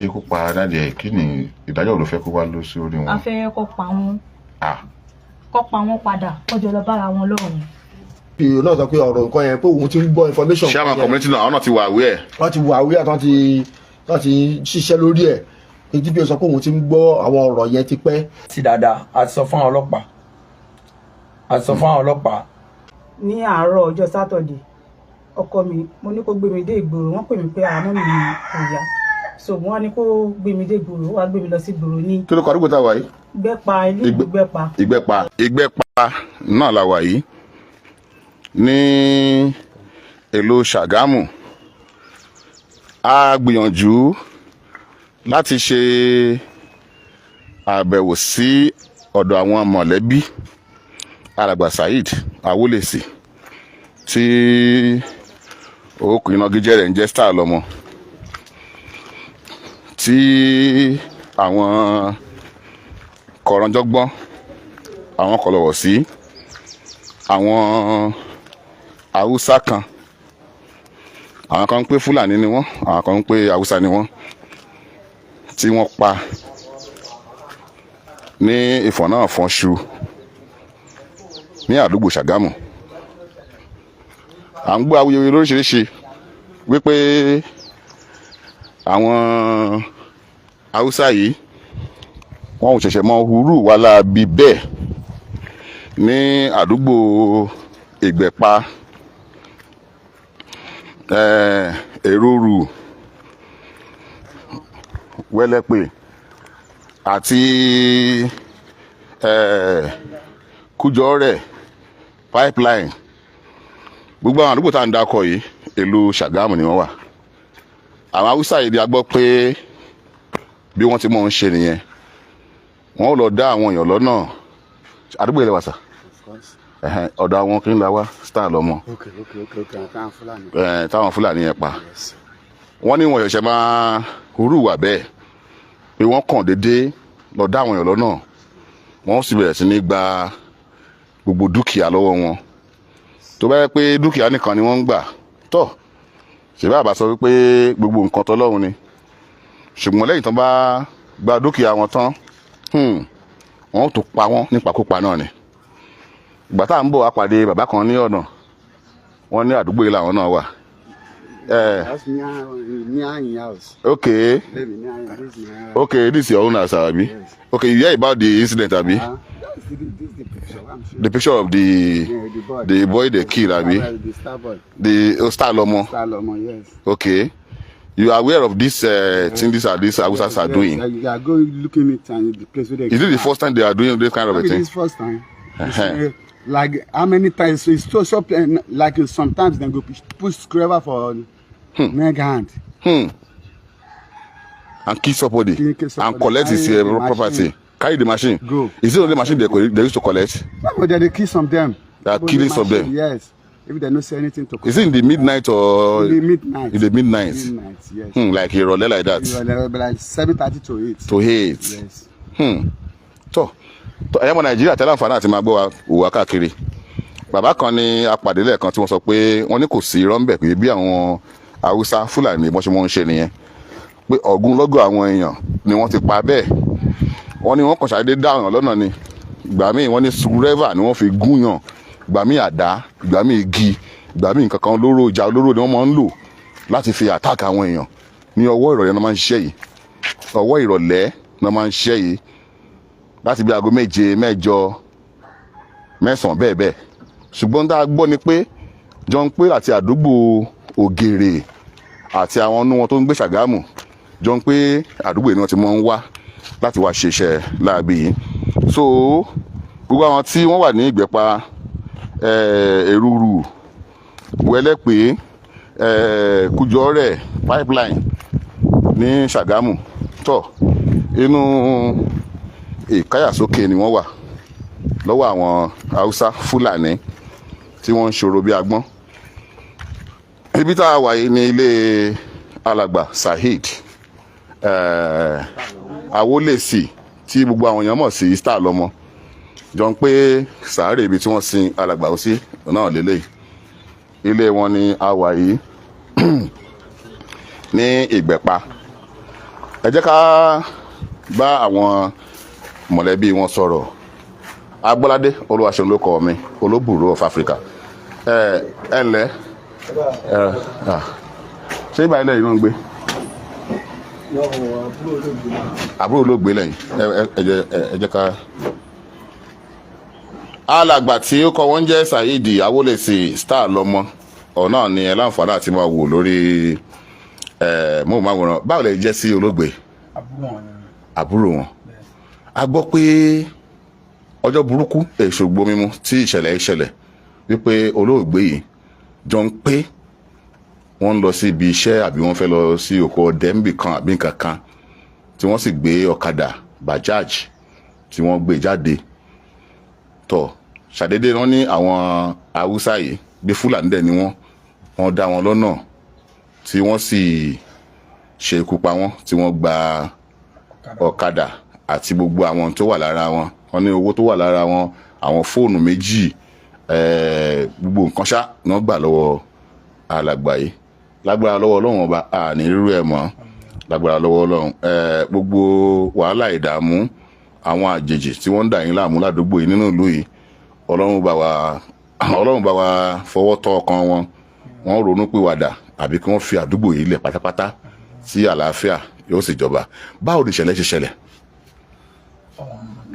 Ṣekú pa daddy ẹ̀, kí ni ìdájọ́ ló fẹ́ kó wá lọ sí orí A wọn? fẹ́ kó pa wọ́n. Ah. Kó pa wọ́n padà, kó jọ lọ bára wọn lọ́run. PO náà sọ pé ọ̀rọ̀ nǹkan yẹn, pé òun ti ń gbọ́ information. Ṣé àwọn community náà, àwọn náà ti wà aware? Wọ́n ti wà aware, tán ti ṣiṣẹ́ lórí ẹ̀, pé DPO sọ pé òun ti ń gbọ́ àwọn ọ̀rọ̀ yẹn ti pẹ́. Ti dáadáa, a ti sọ fún àwọn ọlọ́pàá, a ti sọ fún àwọn ọlọ́pàá. Ní àárọ̀ ọjọ́ Saturday, ọkọ mi, mo ní kó gbé mi dé ìgboro. Wọ́n pè mí pé àmọ́ mi kò yá, so wọ́n á ní kó gbé mi dé ìgboro. Ó wá gbé mi lọ sí ìgboro ní Kí ló kọ àdúgbò tá a wà yìí? Gbẹ́pa, ilé ìlú Gbẹ́pa. Ìgbẹ́pa, Ìgbẹ́pa náà la wà yìí ní ìlú Ṣàgámù. A gbìyànjú láti ṣe àbẹ̀wò sí ọ̀dọ̀ àwọn mọ̀lẹ́bí alàgbà Saheed Awólèsì, tí orúkọ ìnagijẹ rẹ̀ ń jẹ́ Star Lọ́mọ, tí àwọn kọ̀rọ̀jọ́gbọ́n, àwọn kọlọ̀wọ̀ sí àwọn Haúsá kan, àwọn kan ń pé Fúlàní ni wọ́n, àwọn kan ń pé Haúsá ni wọ́n, tí wọ́n pa ní ìfọ̀nàfọ̀nṣu ní àdúgbò Ṣàgámù. À ń gbọ́ awuyewuye lóríṣiríṣi wípé àwọn Haúsá yìí, wọn ò ṣẹ̀ṣẹ̀ mọ hurú wà láabi bẹ́ẹ̀ ní àdúgbò Ìgbẹ̀pa, Èròrù, Wẹ́lẹ́pẹ̀ àti Kújọ́rẹ̀, Pipeline. Gbogbo àwọn àdúgbò tá à ń dákọ̀ yìí, ìlú Ṣàgámù ni wọ́n wà. Àwọn Haúsá yìí ni a gbọ́ pé bí wọ́n ti mọ̀ ń ṣe nìyẹn. Wọ́n ó lọ dá àwọn èèyàn lọ́nà. Àdúgbò ilẹ̀ wàsà, ọ̀dọ̀ àwọn kí ń la wá, Star Lọ́mọ. Ok, àwọn Fúlàní. Táwọn Fúlàní yẹn pa. Wọ́n ní wọn ṣẹ̀ṣẹ̀ máa hurú wà bẹ́ẹ̀, pé wọ́n kàn déédéé lọ dá àwọn èèyàn lọ́nà, wọ́n sì bẹ̀rẹ̀ sí ní gba gbogbo dúkìá lọ́wọ́ wọn. Tó bá yẹ pé dúkìá nìkan ni wọ́n ń gbà tọ́, ṣèbá àbá sọ wípé gbogbo nǹkan tọ́lọ́run ni. Ṣùgbọ́n lẹ́yìn tán bá gba dúkìá wọn tán, wọ́n ó tún pa wọ́n nípakúpa náà ni. Ìgbà tá à ń bọ̀, wá pàdé bàbá kan ní ọ̀nà. Wọ́n ní àdúgbò yìí làwọn náà wà. House near in house. Baby, near this is my house. Okay, this is your own house, abi? Yes. Okay, you hear about the incident, abi? This is the picture I'm showing. The picture of the Yeah, the boy. The boy they kill, abi? The star boy. The, oh, Star Lomo. Star Lomo, yes. Okay, you are aware of this thing these Hausas are Yes, doing? You are going looking it and the place where they Is it the first time they are doing this kind of a Maybe thing? this first time. It's, like how many times? So it's so plain, like sometimes they go put screwdriver for neck hand. And kill somebody. Kill somebody. And collect his Carry the property. machine. Carry the machine. Go. Is it only machine they used to collect? No, but they kill some them. They are But killing the some machine, them. Yes. If they no say anything to. Is it in the midnight or In the midnight. In the midnight. Midnight, yes. Like ìrọ̀lẹ́ like that. Like 7:30 to 8. To 8. Yes. Tọ́ tọ́, ẹ̀yẹ́ mọ Nàìjíríà tẹ́lẹ̀, àǹfààní àti máa gbọ́ wa wò wá káàkiri. Bàbá kan ní apàdé lẹ́ẹ̀kan tí wọ́n sọ pé wọ́n ní kò sí irọ́ ńbẹ̀, pé bí àwọn Haúsá Fúlàní bọ́n ṣe wọ́n ń ṣe nìyẹn, pé ọ̀gúnlọ́gọ̀ àwọn èèyàn ni wọ́n ti pa bẹ́ẹ̀. Wọ́n ní wọ́n kàn ṣàdédé dá àwọn lọ́nà ni. Ìgbà míì, wọ́n ní screwdriver ni wọ́n fi gúnyàn, ìgbà míì àdá, ìgbà míì igi, ìgbà míì nǹkan kan olóró, ìjà olóró ni wọ́n máa ń lò láti fi attack àwọn èèyàn. Ní ọwọ́ ìrọ̀lẹ́ náà máa ń ṣiṣẹ́ yìí, ọwọ́ ìrọ̀lẹ́ náà máa ń ṣiṣẹ́ yìí, láti bí aago 7, 8, 9, bẹ́ẹ̀ bẹ́ẹ̀. Ṣùgbọ́n tá a gbọ́ ni pé jọ ń pé àti àdúgbò Ògèrè àti àwọn inú wọn tó ń gbé Ṣàgámù, jọ ń pé àdúgbò yìí ni wọ́n ti máa ń wá láti wá ṣe iṣẹ́ láabi yìí. So gbogbo àwọn tí wọ́n wà ní Ìgbẹ́pa, Èrúrù, Wẹ́lẹ́pẹ́, Kújọ́rẹ̀, Pipeline ní Ṣàgámù, tọ́ inú ìkáyàsókè ni wọ́n wà lọ́wọ́ àwọn Haúsá Fúlàní tí wọ́n ń ṣòro bí agbọ́n. Ibi tá a wà yìí ní ilé alàgbà Saheed Awólèsì, tí gbogbo àwọn èèyàn mọ̀ sí Star Lọ́mọ. Jọ ń pé sàárè ibi tí wọ́n sin alàgbà ó sí náà lélẹ́yìí. Ilé wọn ni a wà yìí ní Ìgbẹ̀pa. Ẹ jẹ́ ká bá àwọn mọ̀lẹ́bí wọn sọ̀rọ̀. Agbọ́ládé Olúwaṣeun ló kọ mi, Olóbùrú of Africa. Ẹ ẹ ǹlẹ́ ẹ. Ah. Ṣé ibà ilẹ̀ yìí ló ń gbé? Àbúrò olóògbé lẹ́yìn. Ẹ jẹ́ ká alàgbà tí ó kọ wọ́n jẹ́ Saheed Awolesi Star lọ́mọ ọ̀nà ni ẹ láǹfààní àti máa wò lórí móhùnmáwòrán. Báwo lè jẹ́ sí olóògbé? Àbúrò wọn ni. Àbúrò wọn. A gbọ́ pé ọjọ́ burúkú èso gbomimu tí ìṣẹ̀lẹ̀ ìṣẹ̀lẹ̀ wípé olóògbé yìí jọ ń pé wọ́n ń lọ sí ibi iṣẹ́ àbí wọ́n fẹ́ lọ sí oko ọdẹ níbì kan àbí nǹkan kan, tí wọ́n sì gbé ọ̀kadà Bajaj tí wọ́n gbé jáde tọ̀. Ṣàdédé wọ́n ní àwọn Haúsá yìí bí Fúlàní dẹ̀ ni wọ́n, wọ́n dá wọn lọ́nà tí wọ́n sì ṣe ikú pa wọ́n, tí wọ́n gba ọ̀kadà àti gbogbo àwọn tó wà lára wọn. Wọ́n ní owó tó wà lára wọn, àwọn fóònù méjì, gbogbo nǹkan ṣá ni wọ́n gbà lọ́wọ́ alàgbà yìí. Lágbára lọ́wọ́ Ọlọ́run Ọba, àní rírú ẹ̀ mọ́, lágbára lọ́wọ́ Ọlọ́run. Gbogbo wàhálà, ìdààmú àwọn àjèjì tí wọ́n ń dà yín láàmú ládùúgbò yìí, nínú ìlú yìí, Ọlọ́run bá wa fọwọ́ tọ́ ọkàn wọn, wọ́n ronú pìwàdà àbí kí wọ́n fi àdúgbò yìí lẹ̀ pátápátá, tí àlàáfíà yóò sì jọba. Báwo ni ìṣẹ̀lẹ̀ ṣe ṣẹlẹ̀?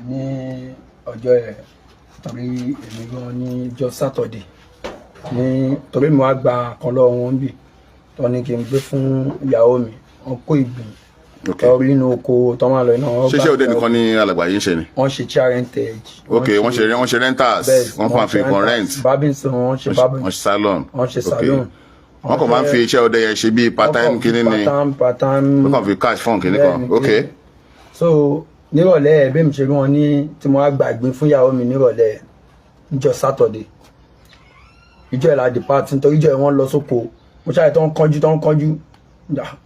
Ní ọjọ́ ẹ̀, torí èmi gan ní ọjọ́ Saturday ní, torí mi wá gba kan lọ́wọ́ wọn bì tó ní kí n gbé fún ìyàwó mi, wọn kó ìgbín torí inú oko tó máa lọ iná wọn. Ṣé iṣẹ́ òde nìkan ni alàgbà yìí ń ṣe ni? Wọ́n ṣe chair rentage. Ok, wọ́n ṣe rentals, wọ́n fún àfikún rent. Barbing salon, wọ́n ṣe barbing. Wọ́n ṣe salon. Wọ́n ṣe salon. Wọ́n kàn máa ń fi iṣẹ́ ọdẹ yẹn ṣe bíi part time kíní ni? Part time, part time. Wọ́n kàn fi cash fún kíní kan. Bẹ́ẹ̀ni. So nírọ̀lẹ́ ẹ̀, bẹ́ẹ̀ mi ṣe rí wọn ní tí mo wá gba ìgbín fún ìyàwó mi nírọ̀lẹ́ níjọ́ Saturday, ìjọ ìlà depart, nítorí ìjọ ẹ̀ wọ́n lọ sóko. Mo ṣáà tó ń kánjú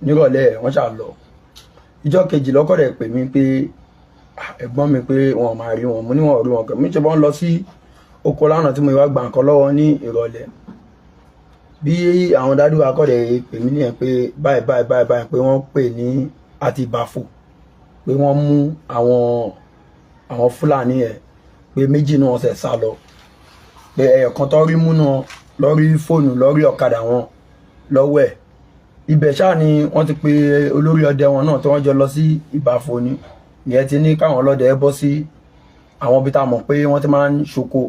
nírọ̀lẹ́ ẹ̀, wọ́n ṣáà lọ. Ìjọ kejì lọ́kọ̀ rẹ̀ pè mí pé, "Ah, ẹ̀gbọ́n mi," pé wọn ò máa rí wọn. Mo ní wọn ò rí wọn kẹ́. Mo ní ṣe bọ́n lọ sí oko lánàá tí mo wá gba nǹkan lọ́wọ́ ní ìrọ̀lẹ́. Bí àwọn dádì wa kọ́ dẹ̀ pè mí nìyẹn pé báyìí báyìí báyìí báyìí, pé wọ́n pè ní àti Ìbàfò, pé wọ́n mú àwọn Fúlàní yẹn, pé méjì náà wọ́n ṣẹ̀ sá lọ, pé ẹ̀ẹ̀kan tó rí mú náà lórí fóònù, lórí ọ̀kadà wọn lọ́wọ́ ẹ̀. Ibẹ̀ ṣáà ni wọ́n ti pe olórí ọdẹ wọn náà tí wọ́n jọ lọ sí Ìbàfò ni. Ìyẹn ti ní káwọn ọlọ́dẹ bọ́ sí àwọn ibi tá a mọ̀ pé wọ́n ti máa ń ṣoko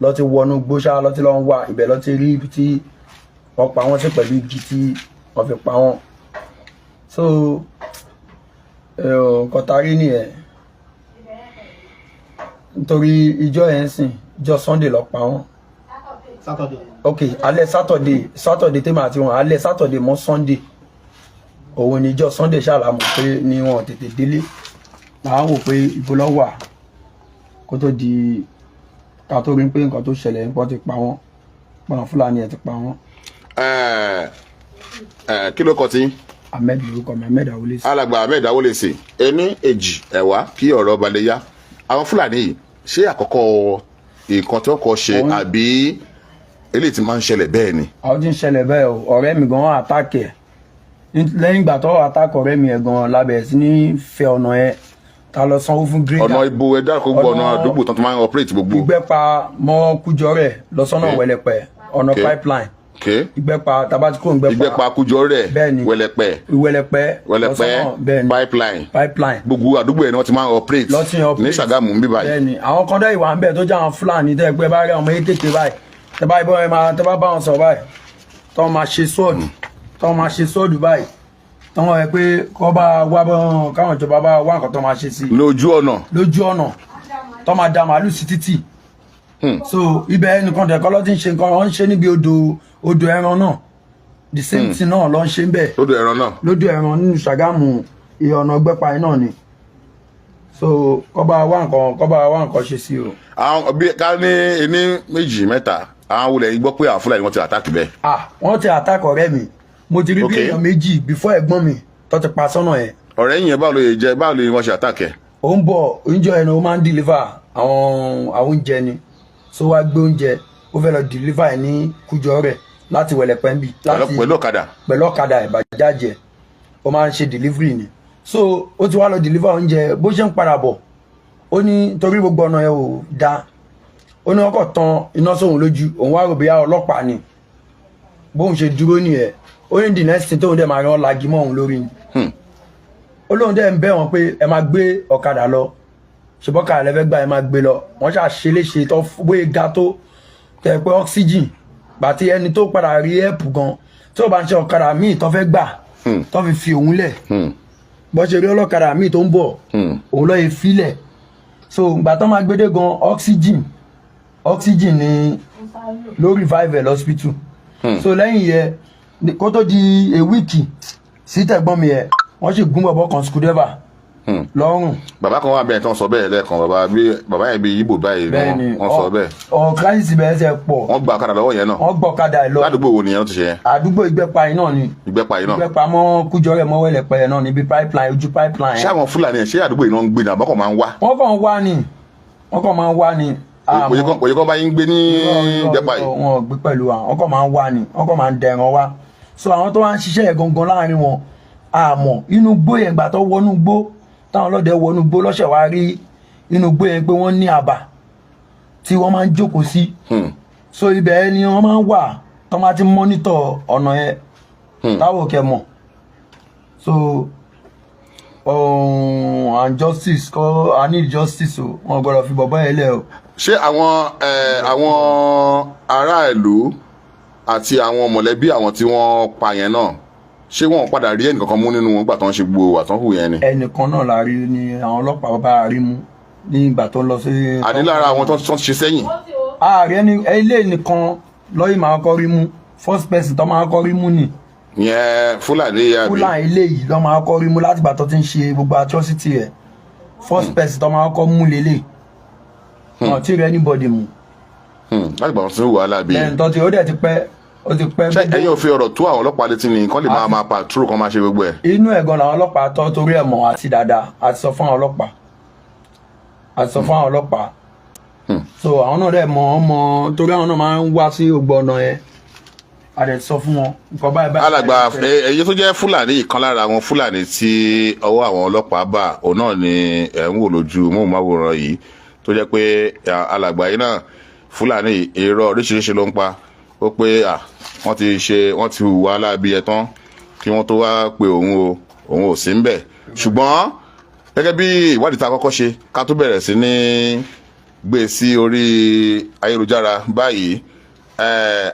lọ, ti wọnú gbóṣá lọ, ti lọ ń wà ibẹ̀ lọ, ti rí ibi tí wọ́n pa wọ́n sí pẹ̀lú igi tí wọ́n fi pa wọ́n. So nǹkan tá a rí nìyẹn, nítorí ìjọ yẹn ń sìn, ìjọ Sunday lọ pa wọ́n. Saturday. Ok, alẹ́ Saturday, Saturday tèmi àti wọn, alẹ́ Saturday mọ́ Sunday, òun ni ìjọ Sunday ṣàlámọ̀ pé ni wọn tètè délé. Làwọn wò pé ibo lọ wà kó tó di ká tó rí pé nǹkan tó ṣẹlẹ̀, nǹkan ti pa wọ́n, pọ̀nà Fúlàní ẹ̀ ti pa wọ́n. Ẹ ẹ, kí ló kọ tí? Ahmed lórúkọ mi, Ahmed Awolesi. Alàgbà Ahmed Awolesi, ení, èjì, ẹ̀wá, kí ọ̀rọ̀ balẹ̀ yá. Àwọn Fúlàní yìí, ṣé àkọ́kọ́ nǹkan tí wọ́n kọ́ ṣe àbí eléyìí tí máa ń ṣẹlẹ̀ bẹ́ẹ̀ ni? Àwọn tí ń ṣẹlẹ̀ bẹ́ẹ̀ o. Ọ̀rẹ́ mi gan attack ẹ̀. Lẹ́yìn ìgbà tó attack ọ̀rẹ́ mi ẹ̀ gan lábẹ́ sí ní fẹ́ ọ̀nà ẹ̀ ta lọ sanwó fún grader. Ọ̀nà ibo? Ẹ dárúkọ gbogbo ọ̀nà Ọ̀nà àdúgbò tó ti máa ń operate gbogbo. Ìgbẹ́pa mọ́ Kújọrẹ̀ lọ sọ́nà Wẹ̀lẹ̀pẹ̀, ọ̀nà pipeline. Ìgbẹ́pa tabatikó, Ìgbẹ́pa. Ìgbẹ́pa, Kújọrẹ̀. Bẹ́ẹ̀ni. Wẹ̀lẹ̀pẹ̀. Ìwẹ̀lẹ̀pẹ̀. Wẹ̀lẹ̀pẹ̀. Lọ sọ́nà, bẹ́ẹ̀ni. Pipeline. Pipeline. Gbogbo àdúgbò ẹ̀ ni wọ́n ti máa ń operate. Lọ sí operate. Ní Ṣàgámù ń bí báyìí. Bẹ́ẹ̀ni, àwọn kan dẹ́ ìwà ń bẹ̀ tó jẹ́ àwọn Fúlàní tẹ́ pé bá rí àwọn ọmọ kéékèèké báyìí, tẹ́ bá ibọ́ ẹ máa tẹ́ bá bá wọn sọ̀rọ̀ báyìí, tọ́ máa ṣe sọ́ọ̀dù, tọ́ máa ṣe sọ́ọ̀dù báyìí, tọ́ wọn yẹ pé kọ́ bá wá bọ́ káwọn ìjọba bá wá nǹkan tó máa ṣe sí i. Lójú ọ̀nà. Lójú ọ̀nà, tọ́ máa da màálù sí títì. So ibẹ̀ ẹnìkan dẹ̀ kọ́ ló ti ń ṣe nǹkan, wọ́n ń ṣe níbi odò ẹran náà, the same thing náà ló ń ṣe ń bẹ̀. Lódò ẹran náà. Lódò ẹran nínú Ṣàgámù, ìyọ̀nà Ọgbẹ́pa yìí náà ni. So kọ́ bá wá nǹkan ṣe sí o. Àwọn bí ká ní ení, méjì, mẹ́ta, àwọn wulẹ̀ yìí gbọ́ pé àwọn Fúlàní wọ́n ti attack bẹ́ẹ̀? Ah, wọ́n ti attack ọ̀rẹ́ mi. Mo ti rí bí èèyàn méjì before ẹ̀gbọ́n mi tó ti pa sọ́nà yẹn. Ọ̀rẹ́ yìí yẹn, báwo ló yẹ jẹ́? Báwo ló yẹ wọ́n ṣe attack ẹ̀? Ó ń bọ̀ oúnjẹ ẹni, ó máa ń deliver àwọn oúnjẹ ni. So wá gbé oúnjẹ, ó fẹ́ lọ deliver ẹ̀ ní Kújọrẹ̀ láti Wẹ̀lẹ̀pẹ̀ ń bì. Pẹ̀lú ọ̀kadà? Pẹ̀lú ọ̀kadà ẹ̀, Bajaj ẹ̀. Ó máa ń ṣe delivery ni. So ó ti wá lọ deliver oúnjẹ. Bó ṣe ń padà bọ̀, ó ní torí gbogbo ọ̀nà yẹn ò da, ó ní wọ́n kàn tan iná sóhun lójú, òun wá rò bóyá ọlọ́pàá ni. Bóun ṣe dúró nìyẹn. Ó ní the next thing tóun dẹ̀ máa rán lagi mọ́ òun lórí ni. Ó lóun dẹ̀ ń bẹ̀ wọ́n pé ẹ máa gbé ọ̀kadà lọ, ṣùgbọ́n ọ̀kadà lẹ́fẹ́ gbà, ẹ máa gbé lọ. Wọ́n ṣáà ṣe léṣe tó bóyá ga tó tẹ̀ pé oxygen gbàtí ẹni tó padà rí help gan tí ó bá ń ṣe ọ̀kadà míì tó fẹ́ gbà tó fi fi òun lẹ̀. Bó ṣe rí ọlọ́kadà míì tó ń bọ̀, òun lọ́ọ́ yẹ filẹ̀. So ìgbà tó máa gbédé gan, oxygen ni ló revive ẹ̀ lọ́sípítù. So lẹ́yìn yẹn, kó tó di a week sí tẹ̀gbọ́n mi yẹn, wọ́n sì gún bọ̀bọ̀ kan screwdriver lọ́rùn. Bàbá kan wà bẹ́ẹ̀ tó ń sọ bẹ́ẹ̀ lẹ́ẹ̀kan, bàbá bí bàbá yẹn bí Ìgbò báyìí. Bẹ́ẹ̀ ni. Wọ́n sọ bẹ́ẹ̀. Ọ̀ crisis bẹ́ẹ̀ ṣe pọ̀. Wọ́n gba ọ̀kadà lọ́wọ́ yẹn náà. Wọ́n gbọ́ ọ̀kadà ẹ̀ lọ. Ládùúgbò wo nìyẹn ti ṣe yẹn? Àdúgbò Ìgbẹ́pa yìí náà ni. Ìgbẹ́pa yìí náà. Ìgbẹ́pa mọ́ Kújọrẹ́ mọ́wẹ́lẹ̀pẹ̀ náà níbi pipeline, ojú pipeline. Ṣé àwọn Fúlàní yẹn, ṣé àdúgbò yìí náà ń gbé ní àbọ̀kọ̀ máa ń wá? Wọ́n kàn ń wá ni, wọ́n kàn máa ń wá ni. Òye kan bá yín gbé ní Ìgbẹ́pa yìí? Wọn ò gbé pẹ̀lú wa, wọ́n kàn máa ń wá ni, wọ́n kàn máa ń dẹran wá. So àwọn tó wá ń ṣiṣẹ́ yẹn gangan láàrin wọn, àmọ́ inú gbó yẹn, gbà tó wọnú gbó, táwọn ọlọ́dẹ wọnú gbó lọ́sẹ̀ wá rí inú gbó yẹn pé wọ́n ní àbà tí wọ́n máa ń jókòó sí. So ibẹ̀ ni wọ́n máa ń wà tó máa ti monitor ọ̀nà yẹn táwọn òkè mọ̀. So and justice kọ́, I need justice o. Wọn gbọ́dọ̀ fi bọ̀bọ́ yẹn lẹ̀ o. Ṣé àwọn ará ìlú àti àwọn mọ̀lẹ́bí àwọn tí wọ́n pa yẹn náà, ṣé wọ́n padà rí ẹnìkankan mú nínú wọn gbà tó ń ṣe gbogbo àtọ́hù yẹn ni? Ẹnìkan náà la rí ní àwọn ọlọ́pàá bá rí mú ní ìgbà tó ń lọ sí. Àní lára àwọn tó ń ṣe sẹ́yìn. Ààrẹ ní ilé nìkan lọ́yìn máa kọ́ rí mú, first person tó máa kọ́ rí mú ni. Yẹn Fúlàní yẹn àbí? Fúlàní ilé yìí lọ́ máa kọ́ rí mú láti ìgbà tó ti ń ṣe gbogbo atrocity rẹ̀. First person tó máa kọ́ mú lélẹ̀, wọn ti rí anybody mú. Láti gbà wọn sí wàhálà bíi. Lẹ́yìn tó ti, ó dẹ̀ ti pẹ́, ó ti pẹ́. Ṣé ẹ̀yin ò fi ọ̀rọ̀ tó àwọn ọlọ́pàá létí ni kán lè máa patrol, kán máa ṣe gbogbo ẹ̀? Inú ẹ̀ gan làwọn ọlọ́pàá tọ́ torí ẹ̀ mọ̀ àti dáadáa, àti sọ fún àwọn ọlọ́pàá, àti sọ fún àwọn ọlọ́pàá. So àwọn náà dẹ̀ mọ̀ ọ́n mọ̀ torí àwọn náà máa ń wá sí gbogbo ọ̀nà yẹn. A dẹ̀ sọ fún wọn nǹkan báyìí báyìí. Alàgbà, èyí tó jẹ́ Fúlàní, ìkan lára àwọn Fúlàní tí ọwọ́ àwọn ọlọ́pàá bà, òun náà ni ẹ̀ ń wò lójú móhùnmáwòrán yìí, tó jẹ́ pé alàgbà yìí náà, Fúlàní, irọ́ oríṣiríṣi ló ń pa. Ó pé wọ́n ti ṣe, wọ́n ti hùwà láabi ẹ̀ tán kí wọ́n tó wá pe òun o, òun ò sí ń bẹ̀. Ṣùgbọ́n gẹ́gẹ́ bí ìwádìí tá a kọ́kọ́ ṣe ká tó bẹ̀rẹ̀ sí ní gbé sí orí ayélujára báyìí,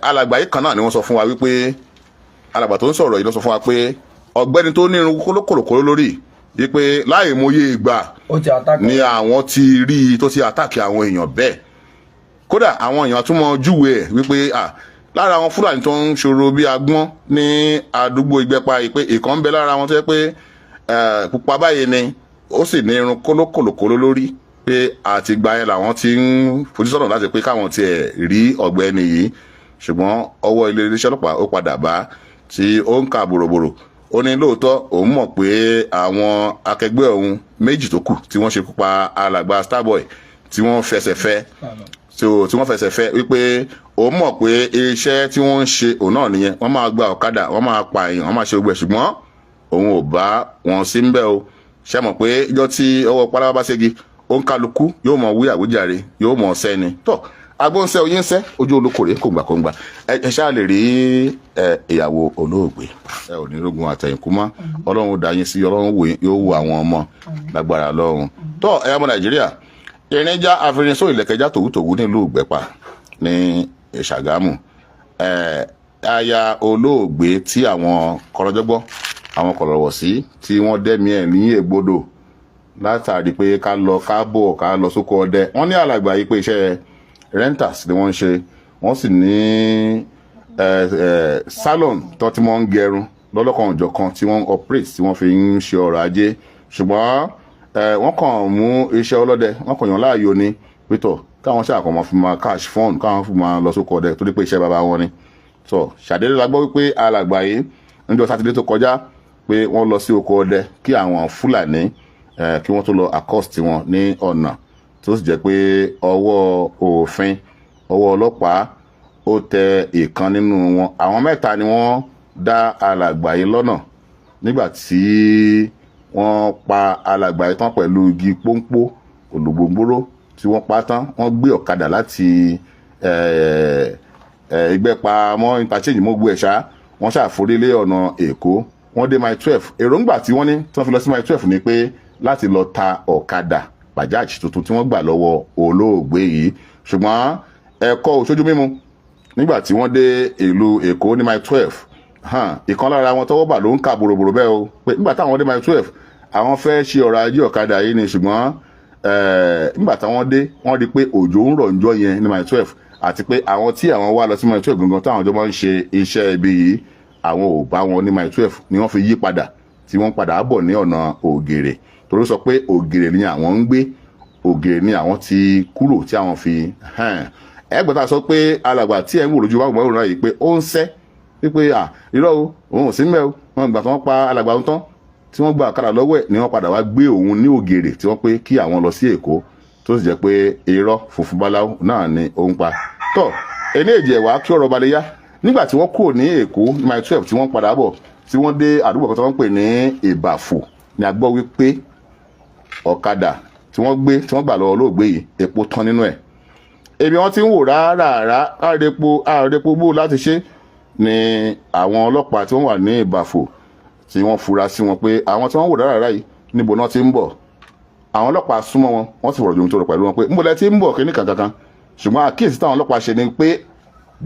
alàgbà yìí kan náà ni wọ́n sọ fún wa wípé alàgbà tó ń sọ̀rọ̀ yìí ló sọ fún wa pé ọ̀gbẹ́ni tó ní irun kólókòlókòló lórí wípé láì mọye ìgbà Ó ti attack. ni àwọn ti rí i tó ti attack àwọn èèyàn bẹ́ẹ̀. Kódà àwọn èèyàn tún mọ júwe ẹ̀ wípé lára àwọn Fúlàní tó ń ṣòro bí agbọ́n ní àdúgbò Ìgbẹ́pa yìí, pé ìkan ń bẹ lára wọn tó yẹ pé pupa báyìí ni, ó sì ní irun kólókòlókòló lórí, pé àtìgbà yẹn làwọn ti ń fojú sọ́nà láti pé káwọn tiẹ̀ rí ọ̀gbẹ́ni yìí. Ṣùgbọ́n ọwọ́ ilé iléeṣẹ́ ọlọ́pàá ó padà bá tí ó ń ka bòròbòrò. Ó ní lóòótọ́ òun mọ̀ pé àwọn akẹgbẹ́ òun méjì tó kù tí wọ́n ṣekú pa alàgbà Starboy tí wọ́n fẹsẹ̀ fẹ́, so tí wọ́n fẹsẹ̀ fẹ́, wípé òun mọ̀ pé iṣẹ́ tí wọ́n ń ṣe òun náà nìyẹn. Wọ́n máa gba ọ̀kadà, wọ́n máa pa èèyàn, wọ́n máa ṣe gbogbo ẹ̀, ṣùgbọ́n òun ò bá wọn sí ń bẹ̀ o. Ṣe mọ̀ pé ijọ́ tí ọwọ́ pálábá bá ségi, ó ń kálukú yóò mọ̀ wí àwíjàre, yóò mọ̀ sẹ́ni tó agbóhùnsẹ́ oyin sẹ́ ojú olókòrè kòǹgbàkòǹgbà. Ẹ ṣáà lè rí ẹ ìyàwó olóògbé, ẹ ò ní rógun àtẹ̀yìnkú mọ́. Ọlọ́run dá yín sí, Ọlọ́run wò yín, yóò wo àwọn ọmọ lágbára Ọlọ́run. Tó ẹ̀yà ọmọ Nàìjíríà, ìrìnjà àfirinsó ìlẹ̀kẹ̀já tòwútòwú nílùú Ìgbẹ́pà ní Ṣàgámù, ẹ aya olóògbé tí àwọn kọ̀rọ̀jọ́gbọ́, àwọn kọ̀rọ̀wọ̀sí tí wọ́n dẹ́mi ẹ̀ ní ègbodò látàrí pé ká lọ ká bọ̀ ká lọ sóko ọdẹ. Wọ́n ní alàgbà yìí pé iṣẹ́ renters ni wọ́n ń ṣe, wọ́n sì ní salon tó ti wọ́n ń gẹrun lọ́lọ́kan òjọ̀kan tí wọ́n ń operate, tí wọ́n fi ń ṣe ọrọ̀ ajé. Ṣùgbọ́n wọ́n kàn mú iṣẹ́ ọlọ́dẹ, wọ́n kàn yàn láàyò ni pétọ̀ káwọn ṣáà kàn máa fi máa cash fund, káwọn fi máa lọ sóko ọdẹ torí pé iṣẹ́ bàbá wọn ni. So ṣàdédé la gbọ́ wípé alàgbà yìí níjọ́ Sátidé tó kọjá pé wọ́n lọ sí oko ọdẹ kí àwọn Fúlàní kí wọ́n tó lọ accost wọn ní ọ̀nà, tó sì jẹ́ pé ọwọ́ òfin, ọwọ́ ọlọ́pàá ó tẹ ìkan nínú wọn. Àwọn mẹ́ta ni wọ́n dá alàgbà yìí lọ́nà nígbà tí Wọ́n pa alàgbà yìí tán pẹ̀lú igi pọ́npọ́ olùgbòǹgbòrò tí wọ́n pa tán. Wọ́n gbé ọ̀kadà láti Ìgbẹ́pa mọ́ interchange mọ́gbó ẹ̀ṣá, wọ́n ṣàforílé ọ̀nà Èkó. Wọ́n dé Mile 12. Èròǹgbà tí wọ́n ní tí wọ́n fi lọ sí Mile 12 ni pé láti lọ ta ọ̀kadà Bajaj tuntun tí wọ́n gbà lọ́wọ́ olóògbé yìí, ṣùgbọ́n ẹ̀kọ́ òṣojú mímu. Nígbà tí wọ́n dé ìlú Èkó ní Mile 12, ìkan lára wọn tọ́wọ́ bà ló ń kà bòròbòrò bẹ́ẹ̀ o, pé nígbà táwọn dé Mile 12, àwọn fẹ́ ṣe ọ̀rọ̀ ajé ọ̀kadà yìí ni, ṣùgbọ́n nígbà táwọn dé, wọ́n rí i pé òjò ń rọ̀ ńjọ́ yẹn ní Mile 12, àti pé àwọn tí àwọn wá lọ sí Mile 12 gangan táwọn jọ máa ń ṣe iṣẹ́ ibi yìí, àwọn ò bá wọn ní Mile 12, ni wọ́n fi yí padà tí wọ́n padà bọ̀ ní ọ̀nà Ògèrè, torí sọ pé Ògèrè ni àwọn ń gbé, Ògèrè ni àwọn ti kúrò tí àwọn fi ẹgbẹ́ta sọ pé alàgbà tí ẹ̀ ń wò lójú wàá gbọ́dọ̀ yìí pé ó ń sẹ́ wípé à irọ́ o, òun ò sí mẹ́ o. Wọ́n gbà tí wọ́n pa alàgbà ń tán, tí wọ́n gba ọ̀kadà lọ́wọ́ ẹ̀, ni wọ́n padà wá gbé òun ní Ògèrè, tí wọ́n pé kí àwọn lọ sí Èkó, tó sì jẹ́ pé irọ́ funfun báláwo náà ni ó ń pa tọ́ ẹni èjì ẹ̀wà kí ọ̀rọ̀ balẹ̀ yá. Nígbà tí wọ́n kúrò ní Èkó ní Mile 12, tí wọ́n padà bọ̀, tí wọ́n dé àdúgbò kan tí wọ́n ń pè ní Ìbàfò, ni a gbọ́ wípé ọ̀kadà tí wọ́n gbé, tí wọ́n gbà lọ́wọ́ olóògbé yìí, epo tán nínú ẹ̀. Ebi wọ́n ti ń wò rárá, àrèpo àrèpo bó láti ṣe ni àwọn ọlọ́pàá tí wọ́n wà ní Ìbàfò tí wọ́n fura sí wọn pé àwọn tí wọ́n wò rárá yìí, níbo náà ti ń bọ̀. Àwọn ọlọ́pàá súnmọ́ wọn, wọ́n sì fọ̀rọ̀ jomitoro pẹ̀lú wọn pé níbo lẹ ti ń bọ̀, kíní kankan. Ṣùgbọ́n àkíyèsí táwọn ọlọ́pàá ṣe ni pé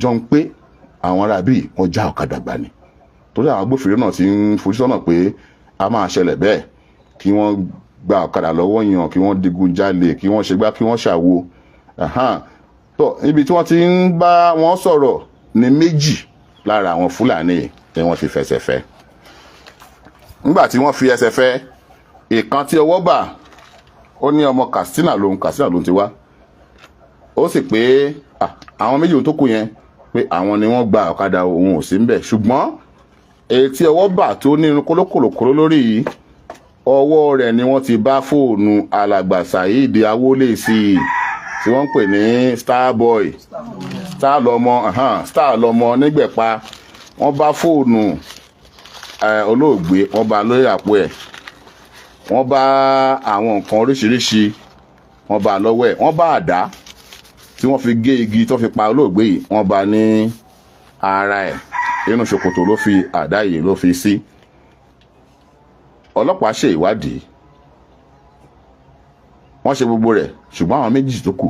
jọ ń pé àwọn ará bíi wọ́n já ọ̀kadà gbà ni, torí àwọn agbófinró náà ti ń fojú sọ́nà pé a máa ṣẹlẹ̀ bẹ́ẹ̀, kí wọ́n gba ọ̀kadà lọ́wọ́ yàn, kí wọ́n digun jalè, kí wọ́n ṣègbà, kí wọ́n ṣàwo. Tó ibi tí wọ́n ti ń bá wọn sọ̀rọ̀ ní méjì lára àwọn Fúlàní ni wọ́n ti fẹsẹ̀ fẹ́. Nígbà tí wọ́n fi ẹsẹ̀ fẹ́, ìkan tí ọwọ́ bà, ó ní ọmọ Katsina lòun, Katsina lòun ti wá. Ó sì pé àwọn méjì tó kù yẹn, pé àwọn ni wọ́n gba ọ̀kadà, òun ò sí ń bẹ̀. Ṣùgbọ́n èyí tí ọwọ́ bà tó ní irun kólókòlókòló lórí yìí, ọwọ́ rẹ̀ ni wọ́n ti bá fóònù alàgbà Saheed Awolesi tí wọ́n ń pè ní Starboy, Star lọmọ, Star lọmọ nígbẹ̀pa. Wọ́n bá fóònù olóògbé, wọ́n bá lórí àpò ẹ̀, wọ́n bá àwọn nǹkan oríṣiríṣi, wọ́n bá lọ́wọ́ ẹ̀, wọ́n bá àdá tí wọ́n fi gé igi tó fi pa olóògbé yìí, wọ́n bá ní ara ẹ̀. Inú ṣòkòtò ló fi àdá yìí ló fi sí. Ọlọ́pàá ṣe ìwádìí, wọ́n ṣe gbogbo rẹ̀, ṣùgbọ́n àwọn méjì tó kù,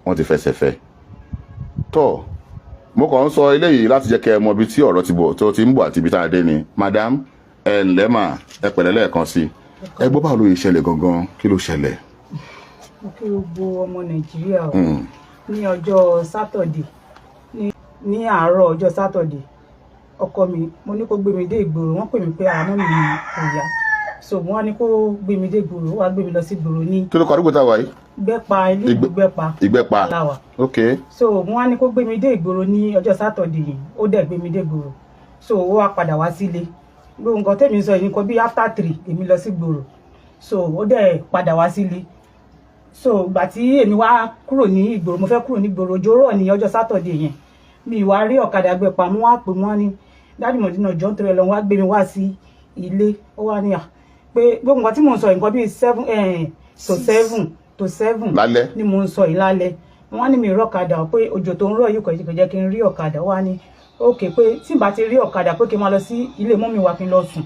wọ́n ti fẹsẹ̀ fẹ́. Tó mo kàn ń sọ eléyìí láti jẹ́ kẹ́ ẹ mọ ibi tí ọ̀rọ̀ ti bọ̀, tó ti ń bọ̀, àti ibi tá a dé ni. Madam, ẹ ǹlẹ́ mà, ẹ pẹ̀lẹ́ lẹ́ẹ̀kan sí i. Ẹ gbọ́, báwo ló yẹ ṣẹlẹ̀ gangan? Kí ló ṣẹlẹ̀? Mo kí gbogbo ọmọ Nàìjíríà o. Ní ọjọ́ Saturday, ní àárọ̀ ọjọ́ Saturday, ọkọ mi, mo ní kó gbé mi dé ìgboro. Wọ́n pè mí pé àmọ́ mi kò yá, so wọ́n ní kó gbé mi dé ìgboro, ó wá gbé mi lọ sí ìgboro ní Kí ló kọ àdúgbò tá a wà yìí? Gbẹ́pa, ilé ìlú Gbẹ́pa. Ìgbẹ́pa. Láwà. So wọ́n á ní kó gbé mi dé ìgboro ní ọjọ́ Saturday yìí, ó dẹ̀ gbé mi dé ìgboro. So ó wá padà wá sílé. Gbogbo nǹkan tèmi sọ yìí, nǹkan bíi after 3 èmi lọ sí ìgboro, so ó dẹ̀ padà wá sílé. So ìgbà tí èmi wá kúrò ní ìgboro, mo fẹ́ kúrò ní ìgboro, òjò rọ̀ ní ọjọ́ Saturday yẹn, mi wá rí ọ̀kadà gbé pa. Mo wá pè wọ́n ní, "Daddy Mọ̀dínà, jọ́ nítorí Ọlọ́run, wá gbé mi wá sí ilé." Ó wá ní à pé gbogbo nǹkan tí mò ń sọ yìí, nǹkan bíi 7 to 7 Lálẹ́? ni mò ń sọ yìí lálẹ́. Wọ́n ní mi rí ọ̀kadà, pé òjò tó ń rọ̀ yìí kò jẹ́ kí n rí ọ̀kadà. Wá ní òkè pé tí n bá ti rí ọ̀kadà, pé kí n máa lọ sí ilé mummy wa, kí n lọ sùn,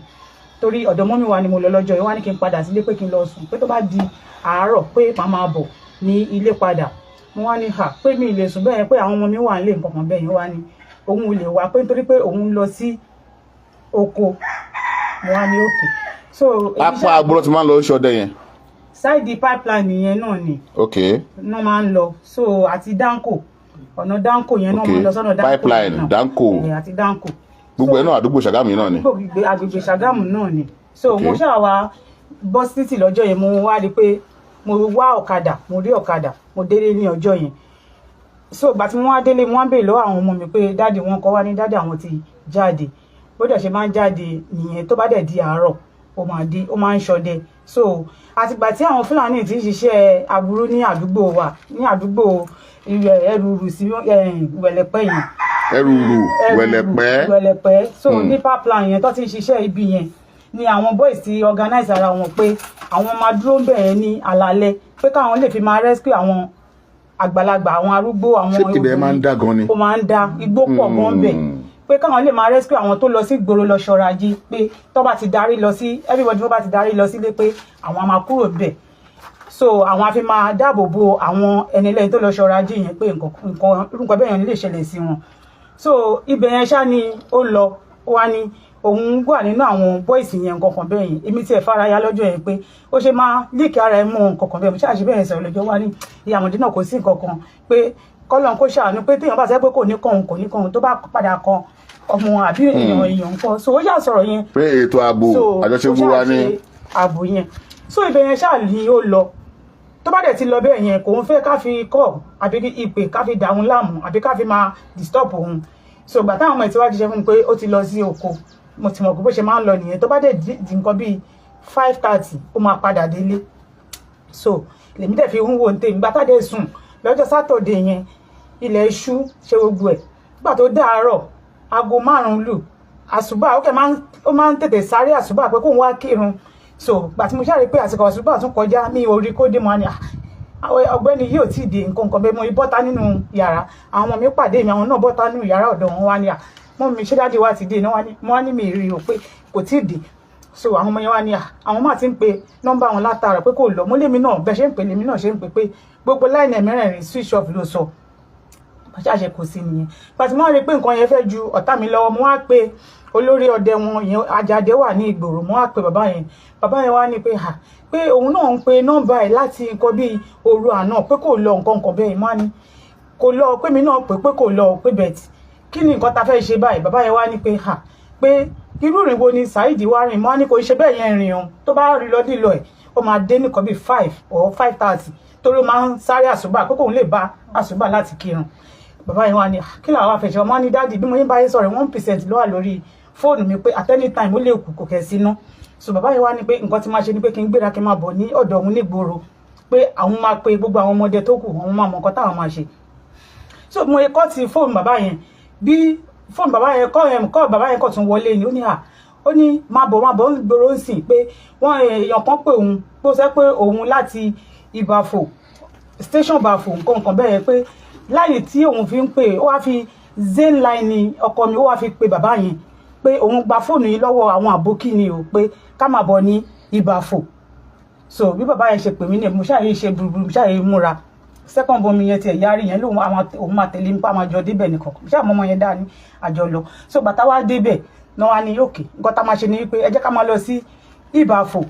torí ọ̀dọ̀ mummy wa ni mo lọ lọ́jọ́ yìí. Wá ní kí n padà sílé, pé kí n lọ sùn, pé tó bá di àárọ̀, pé màá máa bọ̀ ní ilé padà. Mo wá ní hà pé mi ì lè sùn bẹ́ẹ̀, pé àwọn ọmọ mi wà nílé, nǹkan kan bẹ́ẹ̀ yẹn. Wá ní òun ò lè wá, pé nítorí pé òun lọ sí oko. Mo wá ní òkè. So èmi Apá agbóró ti máa ń lọ ṣọdẹ yẹn? Side pipeline yẹn náà ni náà máa ń lọ. So àti Danko, ọ̀nà Danko yẹn náà máa ń lọ sọ́nà Danko Pipeline, yẹn náà. Danko. Àti Danko. Gbogbo ẹ̀ náà àdúgbò Ṣàgámù yìí náà ni? Gbogbo agbègbè Ṣàgámù náà ni. So mo ṣáà wá bọ́ títì lọ́jọ́ yẹn, mo wá rí i pé mo wá ọ̀kadà, mo rí ọ̀kadà, mo délé ní ọjọ́ yẹn. So ìgbà tí mo wá délé, mo wá ń béèrè lọ́wọ́ àwọn ọmọ mi pé daddy wọn kọ́. Wá ní daddy àwọn ti jáde, bó dẹ̀ ṣe máa ń jáde nìyẹn, tó bá dẹ̀ di àárọ̀, ó máa dé, ó máa ń ṣọdẹ. So àtìgbà tí àwọn Fúlàní ti ń ṣiṣẹ́ aburú ní àdúgbò wa, ní àdúgbò Ẹrùrù sí Wẹ̀lẹ̀pẹ́ yẹn. Ẹrùrù, Wẹ̀lẹ̀pẹ́. Wẹ̀lẹ̀pẹ́. So ní pipeline yẹn tó ti ń ṣiṣẹ́ ibi yẹn. Ni àwọn boys ti organize ara wọn pé àwọn máa dúró ń bẹ̀ yẹn ní alalẹ́, pé káwọn lè fi máa rescue àwọn àgbàlagbà, àwọn arúgbó, àwọn Ṣé ibẹ̀ máa ń dá gan ni? Ó máa ń dá, igbó pọ̀ gan bẹ̀, pé káwọn lè máa rescue àwọn tó lọ sí ìgboro lọ ṣọ́ra jí, pé tó bá ti darí lọ sí, everybody tó bá ti darí lọ sílé, pé àwọn máa kúrò bẹ̀. So àwọn á fi máa dáàbò bo àwọn ẹni lẹ́yìn tó lọ ṣọ́ra jí yẹn, pé nǹkan irú nǹkan bẹ́ẹ̀ yẹn lè ṣẹlẹ̀ sí wọn. So ibẹ̀ yẹn ṣá ni ó lọ, ó wá ní òun wà nínú àwọn boys yẹn, nǹkan kan bẹ́ẹ̀ yẹn. Èmi tiẹ̀ faraya lọ́jọ́ yẹn pé ó ṣe máa leak ara ẹ̀ mọ́ nǹkan kan bẹ́ẹ̀. Mo ṣáà ṣe bẹ́ẹ̀ sọ̀rọ̀ lọ́jọ́, wá ní ìyá àmọ̀dé náà kò sí nǹkan kan, pé kọ́lọ́n kó ṣàánú, pé téèyàn bá sọ pé kò ní kàn òun, kò ní kàn òun, tó bá padà kan ọmọ àbí èèyàn nǹkan. So ó ṣáà sọ̀rọ̀ yẹn. Pé ètò ààbò So àjọṣe ó gbogbo wa ṣáà ní. ṣe ààbò yẹn. So ibẹ̀ yẹn ṣáà ní ó lọ. Tó bá dẹ̀ ti lọ bẹ́ẹ̀ yẹn, kò ń fẹ́ ká fi call àbí ìpè ká fi dà òun láàmú àbí ká fi máa disturb òun. So ìgbà táwọn ọmọ ẹ̀ tí wá jíṣẹ́ fún mi pé ó ti lọ sí oko, mo ti mọ̀ pé bó ṣe máa ń lọ nìyẹn. Tó bá dẹ̀ di nǹkan bíi 5:30, ó máa padà délé. So lèmi dẹ̀ fi ń wo ní tèmi. Gbà tá dẹ̀ sùn lọ́jọ́ Saturday yẹn, ilẹ̀ ṣú, ṣe gbogbo ẹ̀. Nígbà tó dàárọ̀, aago 5 lù, àṣùbà, ó kẹ́ ó máa ń tètè sáré àṣùbà pé kóun wá kírun. So gbà tí mo ṣáà rí pé àsìkò àṣùbà tún kọjá, mi ò rí kó dé mọ́ ni, "Ah, àwọn ọ̀gbẹ́ni yìí ò tí ì dé," nǹkan nǹkan bẹ́ẹ̀. Mo rí bọ́tà nínú yàrá, àwọn ọmọ mi pàdé mi, àwọn náà bọ́tà nínú yàrá ọ̀dọ̀ wọn, wá ní, "À mọ́ mi, ṣé daddy wa ti dé?" Náà wá ní, mo wá ní mi rí o, pé kò tí ì dé. So àwọn ọmọ yẹn wá ní, "À, àwọn máa ti ń pe nọ́mbà wọn látara pé kò lọ." Mo lémi náà bẹ́ẹ̀ ṣe ń pè, lèmi náà ṣe ń pè, pé gbogbo line ẹ̀ mẹ́rẹ̀ẹ̀rin switch off ló sọ. Ṣàṣẹ kò sí nìyẹn. Pàtí mo wá rí i pé nǹkan yẹn fẹ́ ju ọ̀tá mi lọ́wọ́, mo wá pe olórí ọdẹ wọn yẹn, Ajáde wà ní ìgboro. Mo wá pe bàbá yẹn. Bàbá yẹn wá ní pé hà, pé òun náà ń pe nọ́mbà ẹ̀ láti nǹkan bíi òru àná, pé kò lọ, nǹkan kan bẹ́ẹ̀. Mo wá ní kò lọ, pé mi náà pé pé kò lọ, pé bẹ̀t kí ni nǹkan ta fẹ́ ṣe báyìí? Bàbá yẹn wá ní pé hà, pé irú ìrìn wo ni Saheed wá rìn? Mo wá ní kò ṣe bẹ́ẹ̀ yẹn rìn o, tó bá rí lọ nílò ẹ̀, ó máa dé nìkan bíi 5 or 5:30, torí ó máa ń sáré àsùbà pé kóun lè bá àsùbà láti kírun. Bàbá yẹn wá ní, "Ah, kí làwọn afẹ̀ṣẹ̀?" Ọmọ ní, "Daddy, bí mo yín bá yín sọ̀rọ̀, 1% ló wà lórí fóònù mi, pé at any time ó lè kú, kò kẹ̀ síná." So bàbá yẹn wá ní pé nǹkan tí máa ṣe ni pé kí n gbéra, kí n máa bọ̀ ní ọ̀dọ̀ òun nígboro, pé àwọn máa pe gbogbo àwọn ọmọdé tó kù, àwọn máa mọ nǹkan táwọn máa ṣe. So mo kọ́ ti fóònù bàbá yẹn, bí fóònù bàbá yẹn kọ́ ẹ̀ kọ́, bàbá yẹn kọ̀ tún wọlé ni. Ó ní à, ó ní máa bọ̀, máa bọ̀ ń gbòòrò ń sìn, pé wọ́n èèyàn kan pé òun, pé ó sọ pé òun láti Ìbàfò station, Ìbàfò, nǹkan nǹkan bẹ́ẹ̀ yẹn, pé láyè tí òun fi ń pè, ó wá fi Zain line ni ọkọ mi, ó wá fi pe bàbá yẹn pé òun gba fóònù yìí lọ́wọ́ àwọn àbókí ni o, pé ká máa bọ̀ ní Ìbàfò. So bí bàbá yẹn ṣe pè mí ní, mo ṣàyè ṣe gbùrùgbùrù, mo ṣàyè múra. Second born mi yẹn tiẹ̀ yarí yẹn lóun òun máa tẹ̀lé nípa, máa jọ débẹ̀ nìkan ṣé àwọn ọmọ yẹn dá ní àjọ lọ. So bàtà wá débẹ̀ náà, wá ní òkè, nǹkan tá a máa ṣe ni wípé ẹ jẹ́ ká máa lọ sí Ìbàfò.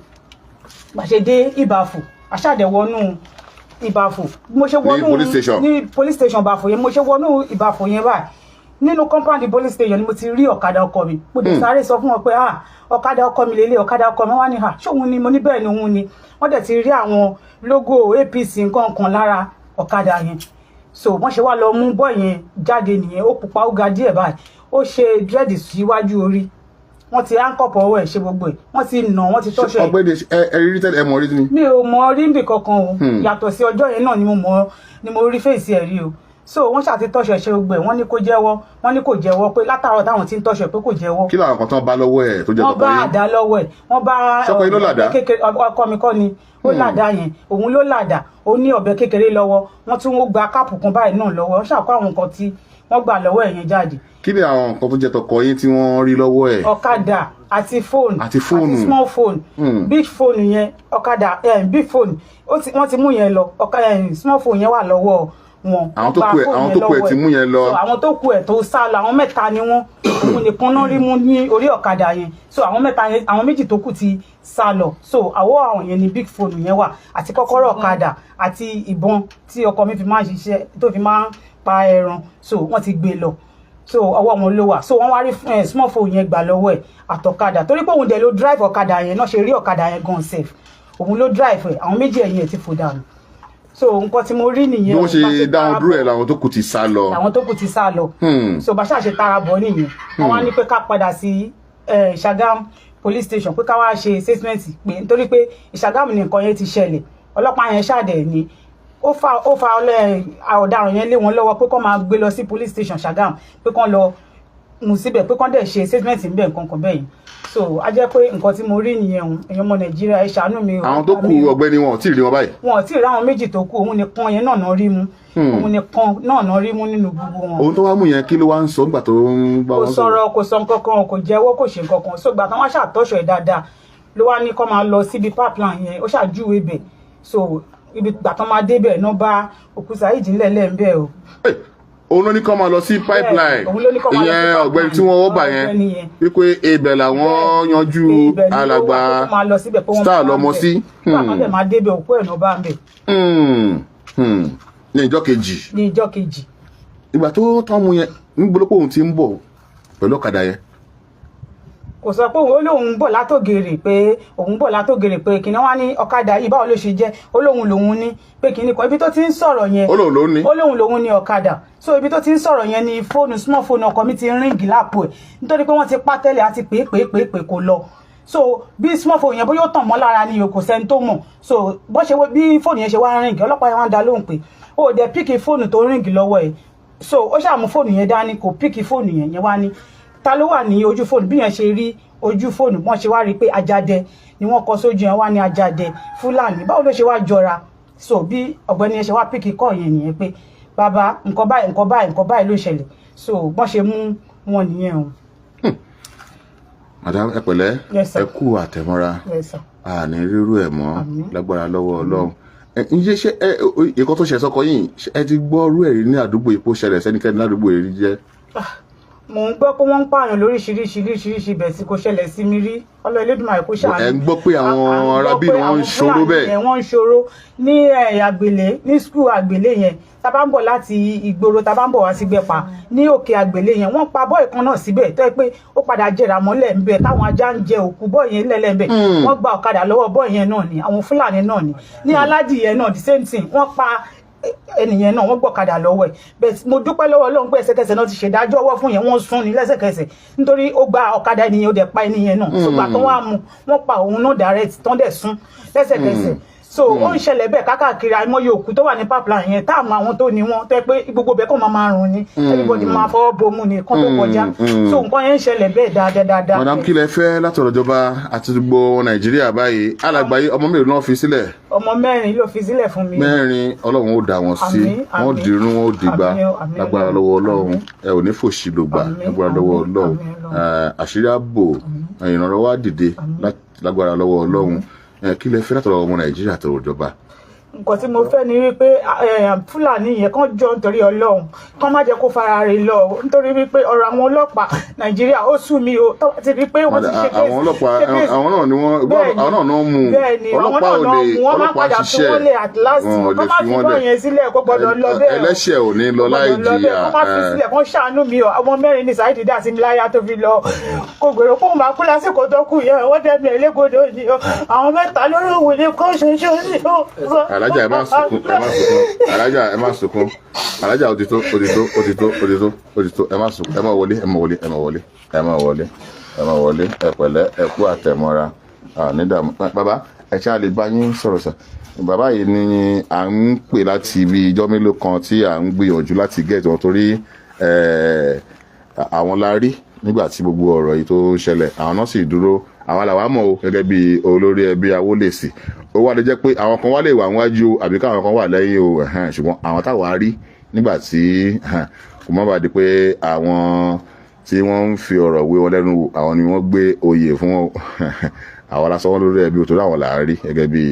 Bá ṣe dé Ìbàfò, àṣàdẹ̀ wọnú Ìbàfò, mo ṣe wọnú Ní police station. Ní police station Ìbàfò yẹn. Mo ṣe wọnú Ìbàfò yẹn báyìí, nínú compound police station ni mo ti rí ọ̀kadà ọkọ mi. Mo dẹ̀ sáré sọ fún wọn pé, "Ah, ọ̀kadà ọkọ mi lélẹ̀, ọ̀kadà ọkọ mi." Wọ́n ní, "Ah, ṣóun ni?" Mo ní bẹ́ẹ̀ ni, òun ni. Wọ́n dẹ̀ ti rí àwọn logo APC nǹkan kan lára ọ̀kadà yẹn. So wọ́n ṣe wá lọ mú boy yẹn jáde nìyẹn. Ó pupa, ó ga díẹ̀ báyìí, ó ṣe dread síwájú orí. Wọ́n ti handcuff ọwọ́ ẹ̀, ṣe gbogbo ẹ̀, wọ́n ti nà, wọ́n ti tọ́ṣọ ẹ̀. Ọgbẹ́ni, ẹ rí tẹ́lẹ̀, ẹ mọ̀ rí ni? Mi ò mọ rí níbì kankan o, yàtọ̀ sí ọjọ́ yẹn náà ni mo mọ̀, ni mo rí face ẹ̀ rí o. So wọ́n ṣàti tọ́ṣọ ẹ̀, ṣe gbogbo ẹ̀. Wọ́n ní kó jẹ́wọ́, wọ́n ní kò jẹ́wọ́, pé látàárọ̀ táwọn ti ń tọ́ṣọ ẹ̀ pé kò jẹ́wọ́. Kí làwọn kan tán bá lọ́wọ́ ẹ̀ tó jẹ́ Wọ́n tọkọ bá yín? àdá lọ́wọ́ ẹ̀, wọ́n bá Ṣọ́kọ yín ló làdá? ọ̀bẹ kékeré. Ọkọ mi kọ́ ni ó làdá yẹn, òun ló làdá. Ó ní ọ̀bẹ kékeré lọ́wọ́. Wọ́n tún gba cap kan báyìí náà lọ́wọ́. Wọ́n ṣàkó àwọn nǹkan tí wọ́n gbà lọ́wọ́ ẹ̀ yẹn jáde. Kí ni àwọn nǹkan tó jẹ́ tọkọ yín tí wọ́n rí lọ́wọ́ ẹ̀? Ọ̀kadà àti fóònù. Àti fóònù. Àti small phone. Big phone yẹn, ọ̀kadà, big phone, wọ́n ti mú yẹn lọ. Small phone yẹn wà lọ́wọ́ wọn. Àwọn tó Gba kù ẹ̀- fóònù àwọn yẹn tó kù ẹ̀ lọ́wọ́ ti mú yẹn lọ. So àwọn tó kù ẹ̀ tó sá lọ, àwọn mẹ́ta ni wọ́n. Òun nìkan náà rí mú ní orí ọ̀kadà yẹn. So àwọn mẹ́ta yẹn, àwọn méjì tó kù ti sá lọ. So àwọ̀ àwọn yẹn ni big phone yẹn wà, àti kọ́kọ́rọ́ ọ̀kadà, àti ìbọn tí ọkọ mi fi máa ń ṣiṣẹ́, tó fi máa ń pa ẹran. So wọ́n ti gbé lọ, so ọwọ́ wọn ló wà. So wọ́n wá rí small phone yẹn gbà lọ́wọ́ ẹ̀ àtọ̀kadà, torí pé òun dẹ̀ ló drive ọ̀kadà yẹn náà. Ṣe rí ọ̀kadà yẹn gan sef, òun ló drive ẹ̀. Àwọn méjì ẹ̀yìn ẹ̀ ti fò dànù. So nǹkan tí mo rí nìyẹn. Bí wọ́n Bá ṣe dá wọn tara dúró bọ̀ ẹ̀ làwọn tó kù ti sá lọ. Làwọn tó kù ti sá lọ. So bá ṣáà ṣe tara bọ̀ nìyẹn. Wọ́n wá ní pé ká padà sí Ṣàgámù police station, pé ká wá ṣe statement, pé nítorí pé Ìṣàgámù ní nǹkan yẹn ti ṣẹlẹ̀. Ọlọ́pàá yẹn ṣàdẹ̀ ni ó fa ọ̀daràn yẹn lé wọn lọ́wọ́, pé kó máa gbé lọ sí police station Ṣàgámù, pé kó lọ mú síbẹ̀ pé kán dẹ̀ ṣe statement ńbẹ̀, nǹkan kan bẹ́ẹ̀ yẹn. So a jẹ́ pé nǹkan tí mo rí nìyẹn o. Èèyàn ọmọ Nàìjíríà, ẹ ṣàánú mi o. Àwọn tó kù, ọ̀gbẹ́ni, wọn ò tí ì rí wọn báyìí? Wọn ò tí ì ráwọn méjì tó kù. Òun nìkan yẹn náà rí mú, òun nìkan náà rí mú nínú gbogbo wọn. Ohun tó wá mú yẹn, kí ló wá ń sọ nígbà tó ń bá Kò wọn sọ̀rọ̀? sọ̀rọ̀, kò sọ nǹkan kan, kò jẹ́wọ́, kò ṣe nǹkan kan. So ìgbà tán wá ṣàtọ́ṣọ ẹ̀ dáadáa, ló wá ní kó máa lọ síbi pipeline yẹn, ó ṣàjúwe ibẹ̀. So ibi ìgbà tán máa débẹ̀ náà, bá òkú Saheed ńlẹ̀lẹ̀ ń bẹ̀ o. Ẹ̀, òun ló ní kó máa lọ sí pipeline? Òun ló ní kó máa lọ sí Ìyẹn pipeline. ọ̀gbẹ́ni tí wọ́n wọ́ bà yẹn? Ọ̀gbẹ́ni yẹn. Wípé ibẹ̀ làwọn yanjú Ibẹ̀ ni ó wà, alàgbà pé kó máa lọ síbẹ̀, pé wọ́n Star máa lọmọ ń bẹ̀. sí. Nígbà tán dẹ̀ máa débẹ̀, òkú ẹ̀ náà bá ń bẹ̀. Ní ìjọ́ kejì? Ní ìjọ́ kejì. Ìgbà tó tán mú yẹn, ń gbọ́dọ̀ òun ti ń bọ̀ pẹ̀lú ọ̀kadà yẹn? Kò sọ pé òun, ó lóun ń bọ̀ látògèrè, pé òun bọ̀ látògèrè, pé kìnìún wá ní ọ̀kadà yìí, báwo ló ṣe jẹ́? Ó lóun lòun ní, pé kìnìún kan ibi tó ti ń sọ̀rọ̀ yẹn. Ó lóun ló ní. Ó lóun lòun ní ọ̀kadà. So ibi tó ti ń sọ̀rọ̀ yẹn ni fóònù, small phone ọkọ mi ti ń ring lápò ẹ̀, nítorí pé wọ́n ti pa tẹ́lẹ̀ àti pé pé pé pé kò lọ. So bí small phone yẹn, bóyá ó tàn mọ́ lára ni o, kò sẹ́ni tó mọ̀. So bó ṣe bí fóònù yẹn ṣe wá ring, ọlọ́pàá yẹn wá ń dá lóhùn pé ó dẹ̀ pick fóònù tó ring lọ́wọ́ ẹ̀. So ó ṣàmú fóònù yẹn dání, kò pick fóònù yẹn. Yẹn wá ní ta ló wà ní ojú fóònù? Bí yẹn ṣe rí ojú fóònù, wọ́n ṣe wá rí i pé Ajadẹ ni wọ́n kọ sójú yẹn, wá ní Ajadẹ Fúlàní, báwo ló ṣe wá jọra? So bí ọ̀gbẹ́ni yẹn ṣe wá pick call yẹn nìyẹn, pé bàbá, nǹkan báyìí, nǹkan báyìí, nǹkan báyìí ló ṣẹlẹ̀. So bọ́n ṣe mú wọn nìyẹn o. Madam, ẹ pẹ̀lẹ́. Yes, sir. Ẹ kú àtẹ̀mọ́ra. Yes, sir. Àní rírú ẹ̀ mọ́. Àmín. Lágbára lọ́wọ́ Ọlọ́run. Ẹ ǹjẹ́ ṣé ẹ nǹkan tó ṣe sọ́kọ yìí, ṣé ẹ ti gbọ́ rú ẹ̀rí ní àdúgbò yìí kó ṣẹlẹ̀ sẹ́nikẹ́ni ládùúgbò yìí jẹ́? Mò ń gbọ́ pé wọ́n ń pààyàn lóríṣiríṣi lóríṣiríṣi ibẹ̀ tí kò ṣẹlẹ̀ sí mi rí. Ọlọ́ Elédùmarè kó ṣàánú. Ẹ ń gbọ́ pé àwọn À ń gbọ́ arábí pé ni wọ́n ń àwọn ṣòro Fúlàní bẹ́ẹ̀. yẹn, wọ́n ń ṣòro ní Àgbèlé, ní school Àgbèlé yẹn. Tá bá ń bọ̀ láti ìgboro, tá bá ń bọ̀ wá sí Gbẹ̀pà, ní òkè Àgbèlé yẹn, wọ́n pa boy kan náà síbẹ̀, tó yẹ pé ó padà jẹrà mọ́lẹ̀ ńbẹ̀, táwọn ajá ń jẹ òkú boy yẹn lẹ́lẹ̀ ńbẹ̀. Wọ́n gba ọ̀kadà lọ́wọ́ boy yẹn náà ni, àwọn Fúlàní náà ni. Ní Aládìyẹ náà, the same thing, wọ́n pa ẹnìyẹn náà, wọ́n gbọ́kadà lọ́wọ́ ẹ̀. Bẹ́ẹ̀ mo dúpẹ́ lọ́wọ́ Ọlọ́run pé ẹsẹ̀kẹsẹ̀ náà ti ṣèdájọ́ ọwọ́ fún yẹn, wọ́n sún ní lẹ́sẹ̀kẹsẹ̀, nítorí ó gba ọ̀kadà ẹnìyẹn, ó dẹ̀ pa ẹnìyẹn náà. Ṣùgbọ́n tó wá mú wọ́n pa òun náà direct tán, dẹ̀ sún lẹ́sẹ̀kẹsẹ̀. So ó ń ṣẹlẹ̀ bẹ́ẹ̀ kákàkiri. Àìmọye òkú tó wà ní pipeline yẹn táàmù àwọn tó ní wọn, tó yẹ pé gbogbo bẹ́ẹ̀ kàn máa máa rùn ni, everybody máa fọwọ́ bomú ni kán tó kọjá. So nǹkan yẹn ń ṣẹlẹ̀ bẹ́ẹ̀ dáadáa dáadáa. Madam, kí lẹ fẹ́ látọ̀dọ̀ ìjọba àti gbogbo Nàìjíríà báyìí? Alàgbà yìí, ọmọ mélòó náà fi sílẹ̀? Ọmọ 4 ló fi sílẹ̀ fún mi. 4. Ọlọ́run ó dá wọn sí. Àmín, Wọ́n àmín. dirun, wọn ó dìgbà. Àmín o, àmín Lágbára Ọlọ́run. lọ́wọ́ Ọlọ́run, ẹ ò ní fòṣì lògbà. Àmín, Lágbára lọ́wọ́ àmín, Ọlọ́run. àmín Ọlọ́run. Àṣírí ààbò, ìrànlọ́wọ́ á dìde lágbára lọ́wọ́ Ọlọ́run. Kí lẹ fẹ́ látọ̀dọ̀ ọmọ Nàìjíríà àtọ̀rọ̀ ìjọba? Nǹkan tí mo fẹ́ ni wípé Fúlàní yẹn, kán jọ nítorí Ọlọ́run, kán má jẹ́ kó fara rẹ̀ lọ, nítorí wípé ọ̀rọ̀ àwọn ọlọ́pàá Nàìjíríà ó sú mi o. Tó bá ti rí pé wọ́n ti ṣe case Àwọn ọlọ́pàá, ṣe case. àwọn náà ni wọ́n Bẹ́ẹ̀ni, àwọn náà náà mú un. Bẹ́ẹ̀ni, àwọn Ọlọ́pàá náà ò náà lè mú wọ́n, máa ọlọ́pàá padà fi ṣiṣẹ́. wọ́n lẹ̀ at last. Wọn ò lè Kán má fi fi wọ́n bọ́ lẹ̀. yẹn sílẹ̀, kó gbọ́dọ̀ lọ bẹ́ẹ̀ o. Ẹlẹ́ṣẹ̀ ò ní lọ Kó láì gbọ́dọ̀ lọ bẹ́ẹ̀. jìyà. Kó má fi sílẹ̀, kó ṣàánú mi o. Ọmọ 4 ní Saheed dá sí mi láyà tó fi lọ. Kò gbèrò kóun máa kú lásìkò tó kù yẹn. Wọ́n dẹ́mi ẹ̀ légodò ni o. Àwọn 3 lórí òun ní kó ṣoṣo ni o. Alájà, ẹ má sunkún, ẹ má sunkún. Alájà, ẹ má sunkún. Alájà, ó ti tó, ó ti tó, ó ti tó, ó ti tó, ó ti tó. Ẹ má sunkún. Ẹ má wọlé, ẹ má wọlé, ẹ má wọlé, ẹ má wọlé, ẹ má wọlé. Ẹ pẹ̀lẹ́, ẹ kú àtẹ̀mọ́ra. Nídààmú bàbá, ẹ ṣáà lè bá yín sọ̀rọ̀ sà. Bàbá yìí ni à ń pè láti ibi ijọ́ mélòó kan tí à ń gbìyànjú láti get wọn, torí àwọn la rí nígbà tí gbogbo ọ̀rọ̀ yìí tó ń ṣẹlẹ̀. Àwọn náà sì dúró. Àwọn làwa mọ̀ o gẹ́gẹ́ bí olórí ẹbí Awólèsì. Ó wá lè jẹ́ pé àwọn kan wá lè wà níwájú o, àbí káwọn kan wà lẹ́yìn o, ẹ̀hẹ́n, ṣùgbọ́n àwọn táwa rí nígbà tí, ẹ̀hẹ́n, kò má bàa di pé àwọn tí wọ́n ń fi ọ̀rọ̀ wé wọn lẹ́nu wò, àwọn ni wọ́n gbé oyè fún wọn. Àwọn la sọ wọ́n lórí ẹbí, torí àwọn là ń rí gẹ́gẹ́ bí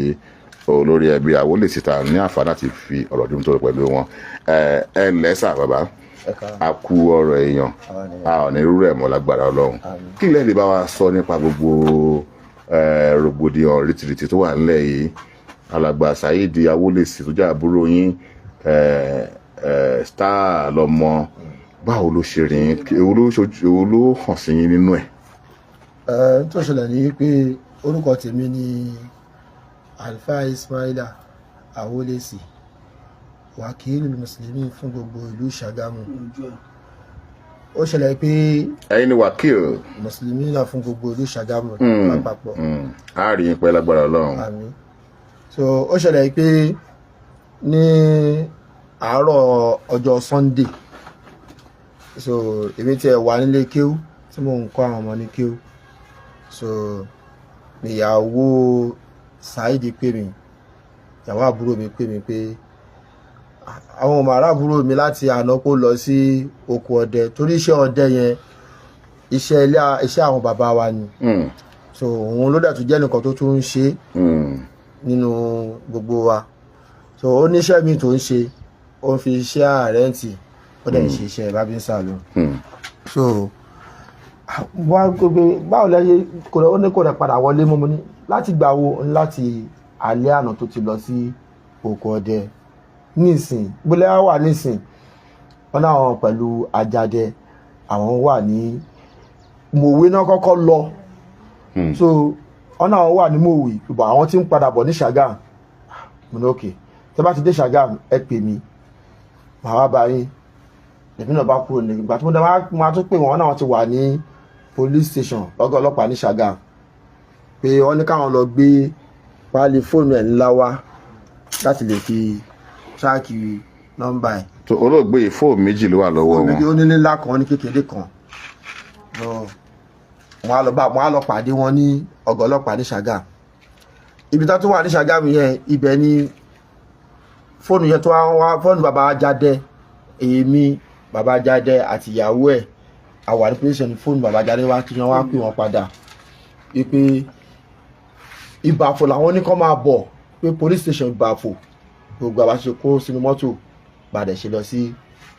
olórí ẹbí Awólèsì ta ní àǹfààní láti fi ọ̀rọ̀ dúró tó pẹ̀lú wọn. Ẹ ẹ ǹlẹ́ sà, bàbá. A kú ọ̀rọ̀ èèyàn, a ò ní rúrú ẹ̀ mọ́ lágbára Ọlọ́run. Kí lẹ́ lè bá wa sọ nípa gbogbo rògbòdìyàn rìtìrìtì tó wà nílẹ̀ yìí? Alàgbà Saheed Awólèsì tó jẹ́ àbúrò yín, Star lọmọ, báwo ló ṣe rìn? Èwo ló hàn sí yín nínú ẹ̀? Ẹ tó ṣẹlẹ̀ ní pé orúkọ tèmi ni Alfa Ismaila Awolesi, wákìlì mùsùlùmí fún gbogbo ìlú Ṣàgámù. Ó ṣẹlẹ̀ pé Ẹ̀yin ni wákìlì mùsùlùmí náà fún gbogbo ìlú Ṣàgámù lápapọ̀. A rí yín pẹ́ lágbára Ọlọ́run. Àmín. So ó ṣẹlẹ̀ pé ní àárọ̀ ọjọ́ Sunday, So èmi tiẹ̀ wà nílé kéwú tí mò ń kọ́ àwọn ọmọ ní kéwú. So ìyàwó Saheed pè mí, ìyàwó àbúrò mi pè mí pé àwọn ọmọ aráàbúrò mi láti àná kó lọ sí oko ọdẹ, torí iṣẹ́ ọdẹ yẹn, iṣẹ́ ilé, iṣẹ́ àwọn bàbá wa ni. So òun ló dẹ̀ tún jẹ́ nìkan tó tún ń ṣe nínú gbogbo wa. So ó níṣẹ́ mi tó ń ṣe, ó ń fi iṣẹ́ àrẹ́ǹtì, ó dẹ̀ ń ṣe iṣẹ́ barbing salon. So wá gbogbo báwo lẹ́yẹ kò rẹ̀, ó ní kò rẹ̀ padà wọlé mọ́. Mo ní láti gbà wo? Ní láti alẹ́ àná tó ti lọ sí oko ọdẹ. Nísìn gbọ́lẹ́ wà nísìn, wọn náà pẹ̀lú Ajadẹ, àwọn wà ní Mòwe náà kọ́kọ́ lọ. So wọn náà wà ní Mòwe ìbọn, àwọn tí ń padà bọ̀ ní Ṣàgámù. Mo ní okay, tẹ́ bá ti dé Ṣàgámù, ẹ pè mí, màá wá bá yín. Èmi náà bá kúrò ní ìgbà tí mo dá máa tún pè wọ́n náà, ti wà ní police station lọ́gọ́ ọlọ́pàá ní Ṣàgámù, pé wọ́n ní káwọn lọ gbé páálí fóònù ẹ̀ ńlá wá láti lè fi track nọ́mbà ẹ̀. Tó olóògbé yìí, fóònù méjì ló wà lọ́wọ́ wọn. Ó ní ńlá kan, ní kékeré kan. Wọ́n á lọ bá wọ́n á lọ pàdé wọn ní ọ̀gá ọlọ́pàá ní Ṣàgámù. Ibi tó tún wà ní Ṣàgámù yẹn, ibẹ̀ ni fóònù yẹn tó wá, fóònù bàbá Jadẹ. Èmi, bàbá Jadẹ àti ìyàwó ẹ̀ àwà ní police station. Fóònù bàbá Jadẹ wá kí wọ́n wá pè wọ́n padà wípé Ìbàfò làwọn ní kọ́ máa bọ̀, pé police station Ìbàfò. Gbogbo àbá ṣe kó sínú mọ́tò bàdẹ̀ ṣe lọ sí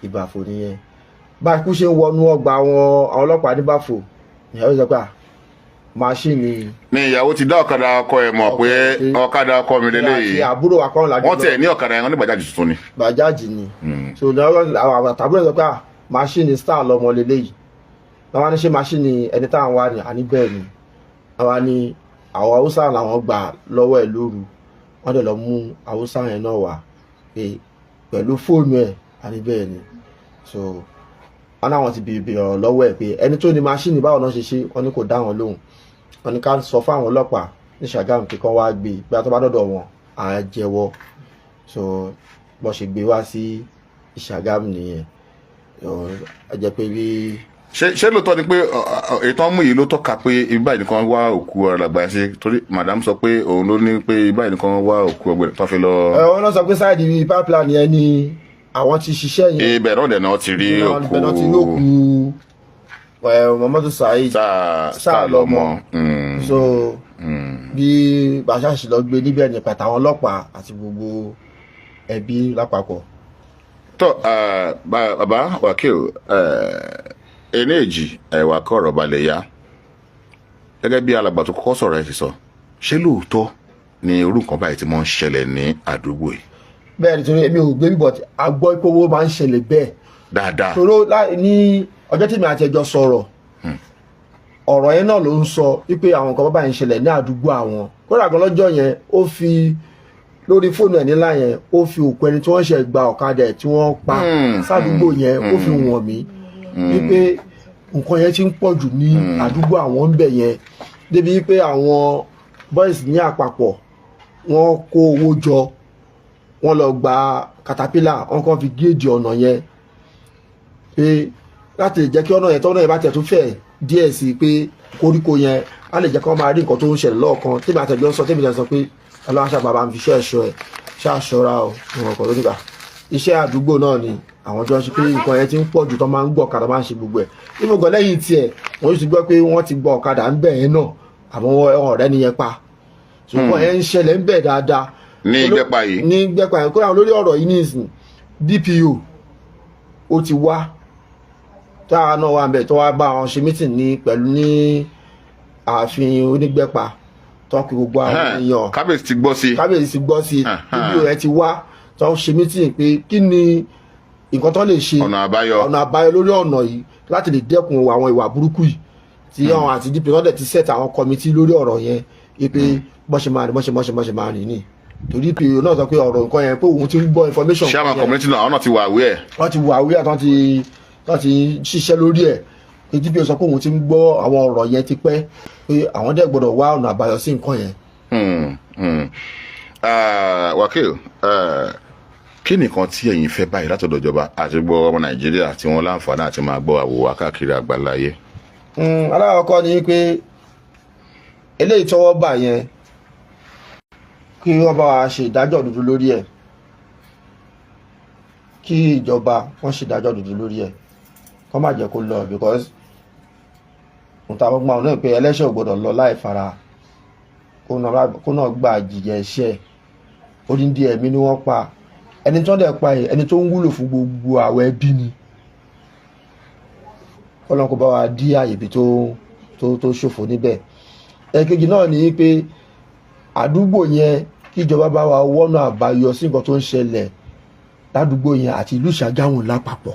Ìbàfò nìyẹn. Bá a kú ṣe ń wọnú ọgbà àwọn ọlọ́pàá níbàfò, ìyàwó sọ pé à máṣíìnì. Ní ìyàwó ti dá ọ̀kadà ọkọ ẹ̀ mọ̀ pé ọ̀kadà ọkọ mi lélẹ́yìí. Àti àbúrò wa kan làjọ. Wọ́n tiẹ̀ ní ọ̀kadà yẹn, wọ́n ní bàjáàjì tuntun ni. Bàjáàjì ni. So àwọn àtàbúrò sọ pé à máṣíìnì star lọmọ lélẹ́yìí. Làwọn ní ṣe máṣíìnì ẹni táwọn wà ní àní bẹ́ẹ̀ ni àwọn ní àwọn Haúsá làwọn gbà lọ́wọ́ ẹ̀ lóru. Wọ́n dẹ̀ lọ mú Haúsá yẹn náà wá pé pẹ̀lú fóònù ẹ̀, àní bẹ́ẹ̀ ni. So wọn náà ti bèèrè ọ̀rọ̀ lọ́wọ́ ẹ̀ pé ẹni tó ní máṣíìnì, báwo náà ṣe ṣe? Wọ́n ní kò dá wọn lóhùn. Wọ́n ní ká sọ fún àwọn ọlọ́pàá ní Ṣàgámù pé kán wá gbé bí a tó bá dọ̀dọ̀ wọn, à á jẹ́wọ́. So bó ṣe gbé wá sí Ṣàgámù nìyẹn. Ẹ jẹ́ pé bí. Ṣé lóòótọ́ ni pé ètò ọmú yìí ló tọ́ka pé ibi báyìí nìkan wá òkú alàgbà yẹn sí? Torí madam sọ pé òun ló ní pé ibi báyìí nìkan wá òkú ọgbẹ́ tó fi lọ. Ẹ wọn náà sọ pé side bíi pipeline yẹn ni àwọn ti ṣiṣẹ́ yẹn. Ibẹ̀ náà dẹ̀ náà ti rí òkú. Ibẹ̀ náà ti rí òkú Muhammadu Saheed. Sáà lọ́mọ. So bí bàṣà ṣe lọ gbé níbẹ̀ ní pàtàwọn ọlọ́pàá àti gbogbo ẹbí lápapọ̀. Tó bàbá Wakil, ẹni èjì ẹwà kọ̀rọ̀ balẹ̀ ya, gẹ́gẹ́ bí alàgbà tó kọ́kọ́ sọ̀rọ̀ ẹ̀ ti sọ, ṣé lóòótọ́ ni irú nǹkan báyìí ti máa ń ṣẹlẹ̀ ní àdúgbò yìí? Bẹ́ẹ̀ ni, torí èmi ò gbé bíbọ̀, a gbọ́ pé owó máa ń ṣẹlẹ̀ bẹ́ẹ̀. Dáadáa. Tòró ní ọjọ́ tí mi àti ẹjọ́ sọ̀rọ̀, ọ̀rọ̀ yẹn náà ló ń sọ wípé àwọn nǹkan báyìí ń ṣẹlẹ̀ ní àdúgbò àwọn. Kódà gan lọ́jọ́ yẹn, ó fi lórí fóònù ẹ̀ nílá yẹn, ó fi òkú ẹni tí wọ́n ṣe gba ọ̀kadà ẹ̀ tí wọ́n pa sádùúgbò yẹn, ó fi wọ̀n mí wípé nǹkan yẹn ti ń pọ̀ jù ní àdúgbò àwọn ń bẹ̀ yẹn, débi wípé àwọn boys ní àpapọ̀ wọ́n kó owó jọ, wọ́n lọ gba caterpillar, wọ́n kàn fi géèjì ọ̀nà yẹn pé láti lè jẹ́ kí ọ̀nà yẹn, tọ́nà yẹn bá tẹ̀ tún fẹ̀ díẹ̀ sí i, pé koríko yẹn á lè jẹ́ kí wọ́n máa rí nǹkan tó ń ṣẹlẹ̀ lọ́ọ̀kan. Tèmi àtẹ̀jọ́ ń sọ, tèmi sọ pé Ọlọ́run ṣàbàbà ń fi iṣẹ́ ẹ̀ṣọ́ ẹ̀ ṣàṣọra o, ìwọ̀n kan ló nígbà iṣẹ́ àdúgbò náà ni àwọn jọ ń ṣe, pé nǹkan yẹn ti ń pọ̀ jù, tó máa ń gbọ́ ọ̀kadà, máa ń ṣe gbogbo ẹ̀. Nínú gan lẹ́yìn tiẹ̀, wọ́n ti gbọ́ pé wọ́n ti gbọ́ ọ̀kadà ń bẹ̀ yẹn náà, àmọ́ ọ̀rẹ́ nìyẹn pa. Ṣùgbọ́n yẹn ń ṣẹlẹ̀ ń bẹ̀ dáadáa. Ní Ìgbẹ́pà yìí. Ní Ìgbẹ́pà yìí. Kódà lórí ọ̀rọ̀ yìí nísìn, DPO ó ti wá, táwa náà wà ń bẹ̀, tó wá bá àwọn ṣe meeting ní pẹ̀lú ní ààfin Onígbẹ́pà, tó kí gbogbo àwọn èèyàn. Kábíyèsí ti gbọ́ sí. Kábíyèsí ti gbọ́ sí. DPO yẹn ti wá, tó ṣe meeting pé kí ni nǹkan tó lè ṣe, ọ̀nà àbáyọ, ọ̀nà àbáyọ lórí ọ̀nà yìí láti lè dẹ́kun àwọn ìwà burúkú yìí, tí àwọn àti DPO náà dẹ̀ ti set àwọn committee lórí ọ̀rọ̀ yẹn, wípé bọ́ṣe máa rìn, bọ́ṣe máa rìn ní, torí DPO náà sọ pé ọ̀rọ̀ nǹkan yẹn, pé òun ti ń gbọ́ information. Ṣé àwọn community náà, àwọn náà ti wà aware? Wọ́n ti wà aware, tán ti ṣiṣẹ́ lórí ẹ̀, pé DPO sọ pé òun ti ń gbọ́ àwọn ọ̀rọ̀ yẹn ti pẹ́, pé àwọn dẹ̀ gbọ́dọ̀ wá ọ̀nà àbáyọ sí nǹkan yẹn. Wakil, kí Kí nìkan tí ẹ̀yin fẹ́ báyìí látọ̀dọ̀ ìjọba àti gbọ́ ọmọ Nàìjíríà tí wọ́n láǹfààní àti máa gbọ́ àwòwá káàkiri àgbáláyé? Alákọ̀ọ́kọ́ ni pé eléyìí tọ́wọ́ bà yẹn, kí wọ́n bá wa ṣe ìdájọ́ òdodo lórí ẹ̀, kí ìjọba wọ́n ṣe ìdájọ́ òdodo lórí ẹ̀, kó má jẹ́ kó lọ, because nta gbọ́n àwọn náà pé ẹlẹ́ṣẹ̀ ò gbọ́dọ̀ lọ láì fara kó náà gba jìyà ẹ̀ṣẹ̀. Odindi ẹ̀mí ni wọ́n pa. Ẹni tó ń dẹ̀ pa yìí, ẹni tó ń wúlò fún gbogbo àwọn ẹbí ni. Kọ́lọ́n kó bá wa dí àyè ibi tó ṣòfò níbẹ̀. Ẹ̀kejì náà ni pé àdúgbò yẹn, kíjọba bá wa wọ́nà àbáyọ sí nǹkan tó ń ṣẹlẹ̀ ládùúgbò yẹn àti ìlú Ṣàgámù lápapọ̀,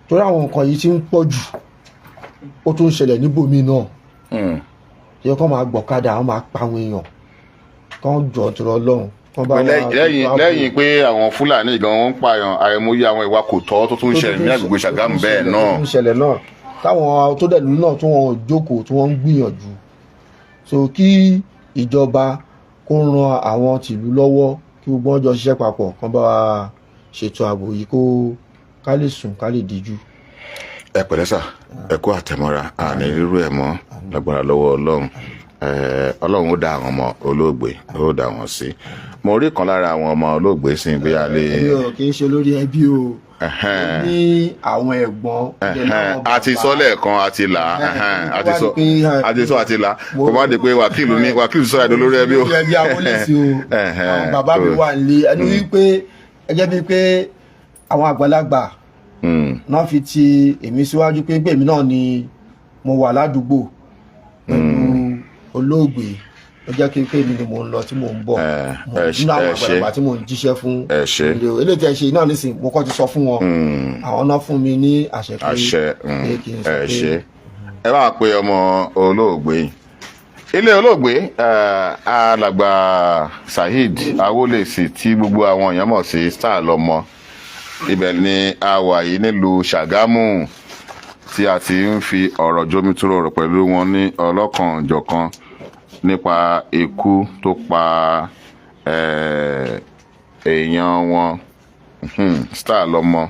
torí àwọn nǹkan yìí ti ń pọ̀ jù. Ó tún ń ṣẹlẹ̀ níbòmí náà yẹ kó máa gbọ̀kadà, àwọn máa pa àwọn èèyàn kó jọ tó lọ lọ́hùn kó bá wa Lẹ́yìn pé àwọn Fúlàní gan wọ́n ń pààyàn, àìmọye àwọn ìwà kò tọ́ tó tún ń ṣẹlẹ̀ ní agbègbè Ṣàgámù bẹ́ẹ̀ náà. Tó tún ṣẹlẹ̀ náà, táwọn tó dẹ̀ lù náà tí wọ́n jókòó, tí wọ́n ń gbìyànjú. So kí ìjọba kó ran àwọn tìlú lọ́wọ́, kí gbogbo wọn jọ ṣiṣẹ́ papọ̀, kán bá wa ṣètò ààbò yìí, kó ká lè sùn, ká lè díjú. Ẹ pẹ̀lẹ́ sà, ẹ kú àtẹ̀mọ́ra. Àní rírú ẹ̀ mọ́ lágbára lọ́wọ́ Ọlọ́run. Ọlọ́run ó dá àwọn ọmọ olóògbé, ó dá wọn sí. Mo rí kan lára àwọn ọmọ olóògbé sí bí a lè. Èmi ò kì í ṣe olórí ẹbí o. Ní àwọn ẹ̀gbọ́n dẹ̀ láwọn A ti bàbá. Sọ lẹ́ẹ̀kan, a ti là á. A ti sọ, Wá di pé, a ti sọ, àti là á. Kò má di pé wákìlù ní wákìlù sọ̀rọ̀ àdó lórí ẹbí o. Olórí ẹbí Awólẹ́sì o. Àwọn bàbá mi wà nílé ẹni wípé ẹgẹ́ bíi pé àwọn àgbàlagbà náà fi ti èmi síwájú pé èmi náà ni mo wà ládùúgbò pẹ̀lú olóògbé. Ó jẹ́ kí pé èmi ni mò ń lọ tí mò ń bọ̀ nínú àwọn ẹ ṣé. àgbàlagbà tí mò ń jíṣẹ́ fún Ẹ ṣé. ilé o. Eléyìí tí ẹ ṣe náà nísìnyí, mo kọ́ ti sọ fún wọn, àwọn náà fún mi ní àṣẹ pé àṣẹ pé kí n sọ ẹ pé ṣe. Ẹ bá pe ọmọ olóògbé yìí. Ilé olóògbé alàgbà Saheed Awolesi, tí gbogbo àwọn èèyàn mọ̀ sí Star Lọmọ, ibẹ̀ ni a wà yìí nílùú Ṣàgámù, tí a ti ń fi ọ̀rọ̀ jomitoro ọ̀rọ̀ pẹ̀lú wọn ní ọlọ́kan-ò-jọ̀kan nípa ikú tó pa èèyàn wọn, Star Lọmọ.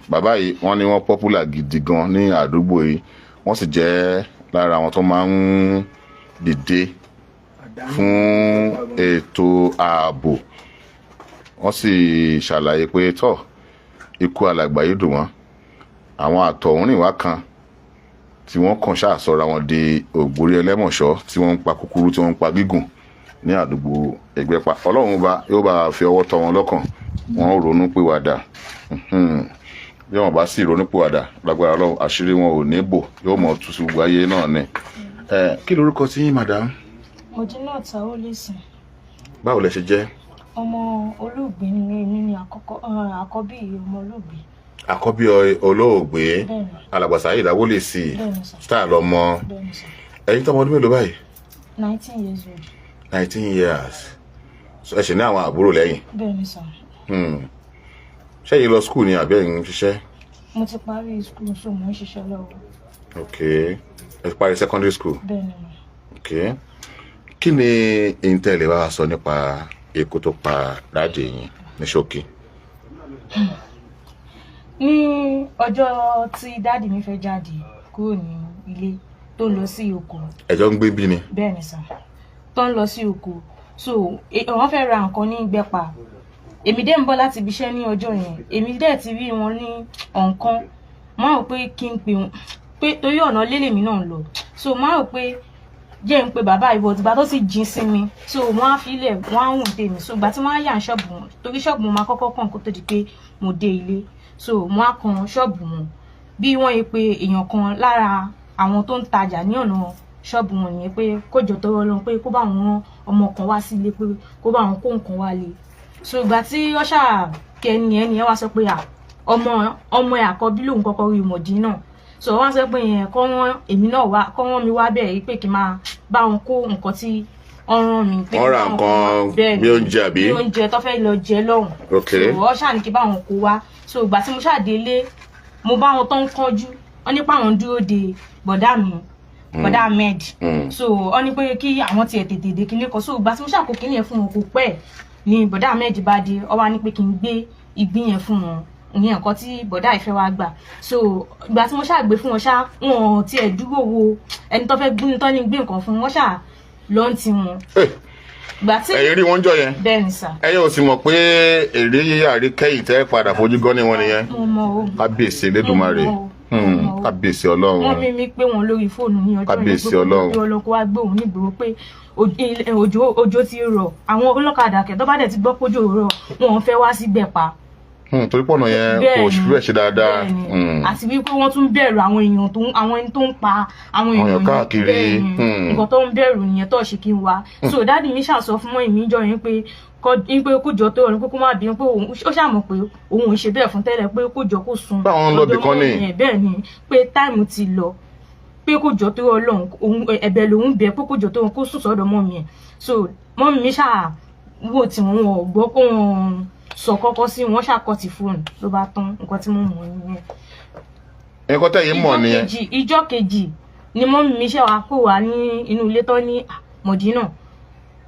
Bàbá yìí, wọ́n ní wọ́n popular gidi gan ní àdúgbò yìí. Wọ́n sì jẹ́ lára àwọn tó máa ń dìde fún ètò ààbò. Wọ́n sì ṣàlàyé pé tọ́ ikú alàgbà yìí dùn wọ́n. Àwọn àtọ̀húnrìnwá kan tí wọ́n kàn ṣáà sọra wọn di ògbórí ẹlẹ́mọ̀ṣọ́, tí wọ́n ń pa kúkúrú, tí wọ́n ń pa gígùn ní àdúgbò Ẹgbẹ́pa. Ọlọ́run bá yóò bá fi ọwọ́ tọ́ wọn lọ́kàn, wọ́n ó ronú pìwàdà. Bí wọn bá sì ronú pìwàdà, lágbára Ọlọ́run, àṣírí wọn ò ní bò, yóò mọ̀ tú sí gbogbo ayé náà ni. Kí lorúkọ tí yín, madam? Modinat Awólẹ́sìn. Báwo lẹ ṣe jẹ́? Ọmọ olóògbé ni èmi, ní àkọ́kọ́, àkọ́bí ọmọ olóògbé. Àkọ́bí olóògbé. Bẹ́ẹ̀ni. Alàgbà Saheed Awólèsì. Bẹ́ẹ̀ni sà. Star Lọmọ. Bẹ́ẹ̀ni sà. Ẹ̀yin tọ́mọ ọdún mélòó báyìí? 19 years old. 19 years. So, ẹ ṣì ní àwọn àbúrò lẹ́yìn? Bẹ́ẹ̀ni sà. Ṣé yìí lọ school ni àbí ẹ̀yin ń ṣiṣẹ́? Mo ti parí school, so mo ń ṣiṣẹ́ lọ́wọ́. Ok, ẹ ti parí secondary school? Bẹ́ẹ̀ni mà. Ok, kí ni intel bá wa sọ nípa ikú tó pa daddy yín ní ṣókí? Ní ọjọ́ tí daddy mi fẹ́ jáde kúrò ní ilé tó lọ sí oko. Ẹjọ́ ń gbé bí ni? Bẹ́ẹ̀ni sà, tó ń lọ sí oko. So wọ́n fẹ́ ra nǹkan ní Ìgbẹ́pà. Èmi dẹ̀ ń bọ̀ láti ibi iṣẹ́ ní ọjọ́ yẹn. Èmi dẹ̀ ti rí wọn ní ọ̀nkan. Mo rò pé kí n pè wọ́n pé torí ọ̀nà lélèmí náà ń lọ, so mo rò pé jẹ́ ń pe bàbá ìbò ìgbà tó ti jìn sí mi, so wọ́n á filẹ̀, wọ́n á hùn tèmi. So ìgbà tí wọ́n á yà ṣọ́ọ̀bù wọn, torí ṣọ́ọ̀bù wọn máa kọ́kọ́ kàn kó tó di pé mo dé ilé, so wọ́n á kan ṣọ́ọ̀bù wọn. Bí wọ́n yẹ pé èèyàn kan lára àwọn tó ń tajà ní ọ̀nà ṣọ́ọ̀bù wọn nìyẹn, pé kó jọ tọrọ lọ, pé kó bá wọn rán ọmọ kan wá sílé, pé kó bá wọn kó nǹkan wá lé. So ìgbà tí wọ́n ṣáà kẹ́ni ẹni yẹn wá sọ pé à ọmọ ọmọ ẹ̀ àkọ́bí lòun kọ́kọ́ rí mọ̀dí náà. So wọ́n sọ pé yẹn kọ́ wọ́n èmi náà wá, kọ́ wọ́n mi wá bẹ́ẹ̀, pé kí n máa bá wọn kó nǹkan tí wọ́n rán mi, pé Wọ́n ra kí n bá wọn nǹkan kó. Bẹ́ẹ̀ bí ni, oúnjẹ àbí? Bí oúnjẹ tó fẹ́ lọ jẹ lọ́hùn. So wọ́n ṣáà ní kí bá wọn kó wá. So ìgbà tí mo ṣáà délé, mo bá wọn tó ń kánjú. Wọ́n ní pé àwọn ń dúró de bọ̀dá mi, bọ̀dá Ahmed. So wọ́n ní pé kí àwọn tiẹ̀ tètè dé kíní kan. So ìgbà tí mo ṣàkó kíní yẹn fún wọn, kò pẹ́. Ni bọ̀dá Ahmed bá dé, ó wá ní pé kí n gbé ìgbín yẹn fún wọn, ìyẹn nǹkan tí bọ̀dá ìfẹ́ wa gbà. So ìgbà tí mo ṣáà gbé fún wọn ṣá, wọn ò tiẹ̀ dúró wo ẹni tó fẹ́ gbé, tó ní gbé nǹkan fún wọn, ṣáà lọ́n ti wọn. Ìgbà tí Ẹ̀yin rí wọn jọ yẹn? Bẹ́ẹ̀ ni sà. Ẹ̀yin ò sì mọ̀ pé èrè yíyá rí kẹ́yìn tẹ́ padà fojú gan ni wọn nìyẹn? Mo mọ̀ o. Kábíyèsí Elédùmarè. Mo mọ̀ o. Mo mọ̀ o. Kábíyèsí Ọlọ́run. Wọ́n mímí pé wọn lórí fóònù ní ọjọ́ yẹn. Kábíyèsí pé kó Ọlọ́run. pé Ọlọ́run kó wá gbé òun nígboro, pé òjò ti rọ̀, àwọn ọlọ́kadà kẹ̀ tó bá dẹ̀ ti gbọ́ pójò rọ̀, wọn ò fẹ́ wá síbẹ̀ pa. Torí pọ̀nà yẹn kò fi bẹ́ẹ̀ ṣe dáadáa. Bẹ́ẹ̀ni. Àti wípé wọ́n tún bẹ̀rù àwọn èèyàn tó ń, àwọn ẹni tó ń pa àwọn Àwọn èèyàn èèyàn. káàkiri. Bẹ́ẹ̀ni. Nǹkan tó ń bẹ̀rù nìyẹn tó ṣe kí n wá. So daddy mi ṣàsọ fún mọ́ ìmí jọ yẹn pé pé kó jọ tó ọ̀run, pé kó má bínú, pé òun ó ṣàmọ̀ pé òun ò ṣe bẹ́ẹ̀ fún tẹ́lẹ̀, pé kó jọ kó sun Báwọn ń lọ ọ̀dọ̀ ibìkan ni. mọ́ yẹn. Bẹ́ẹ̀ ni, pé time ti lọ, pé kó jọ tó Ọlọ́run, òun ẹ̀bẹ̀ lòun bẹ̀ pé kó jọ tó òun kó sùn sọ́dọ̀ mọ́ mi yẹn. So mọ́ mi ṣáà wò tí wọn ò gbọ́ kó wọn sọ kọ́kọ́ sí wọn, ṣàkọtì fóònù ló bá tán. Nǹkan tí mo mọ̀ nìyẹn. Nǹkan tẹ̀yin mọ̀ nìyẹn. Ìjọ́ kejì ni mọ́mí mi ṣe wá kó wá ní inú ilé tán ní, "Ah, Mọ̀dínà,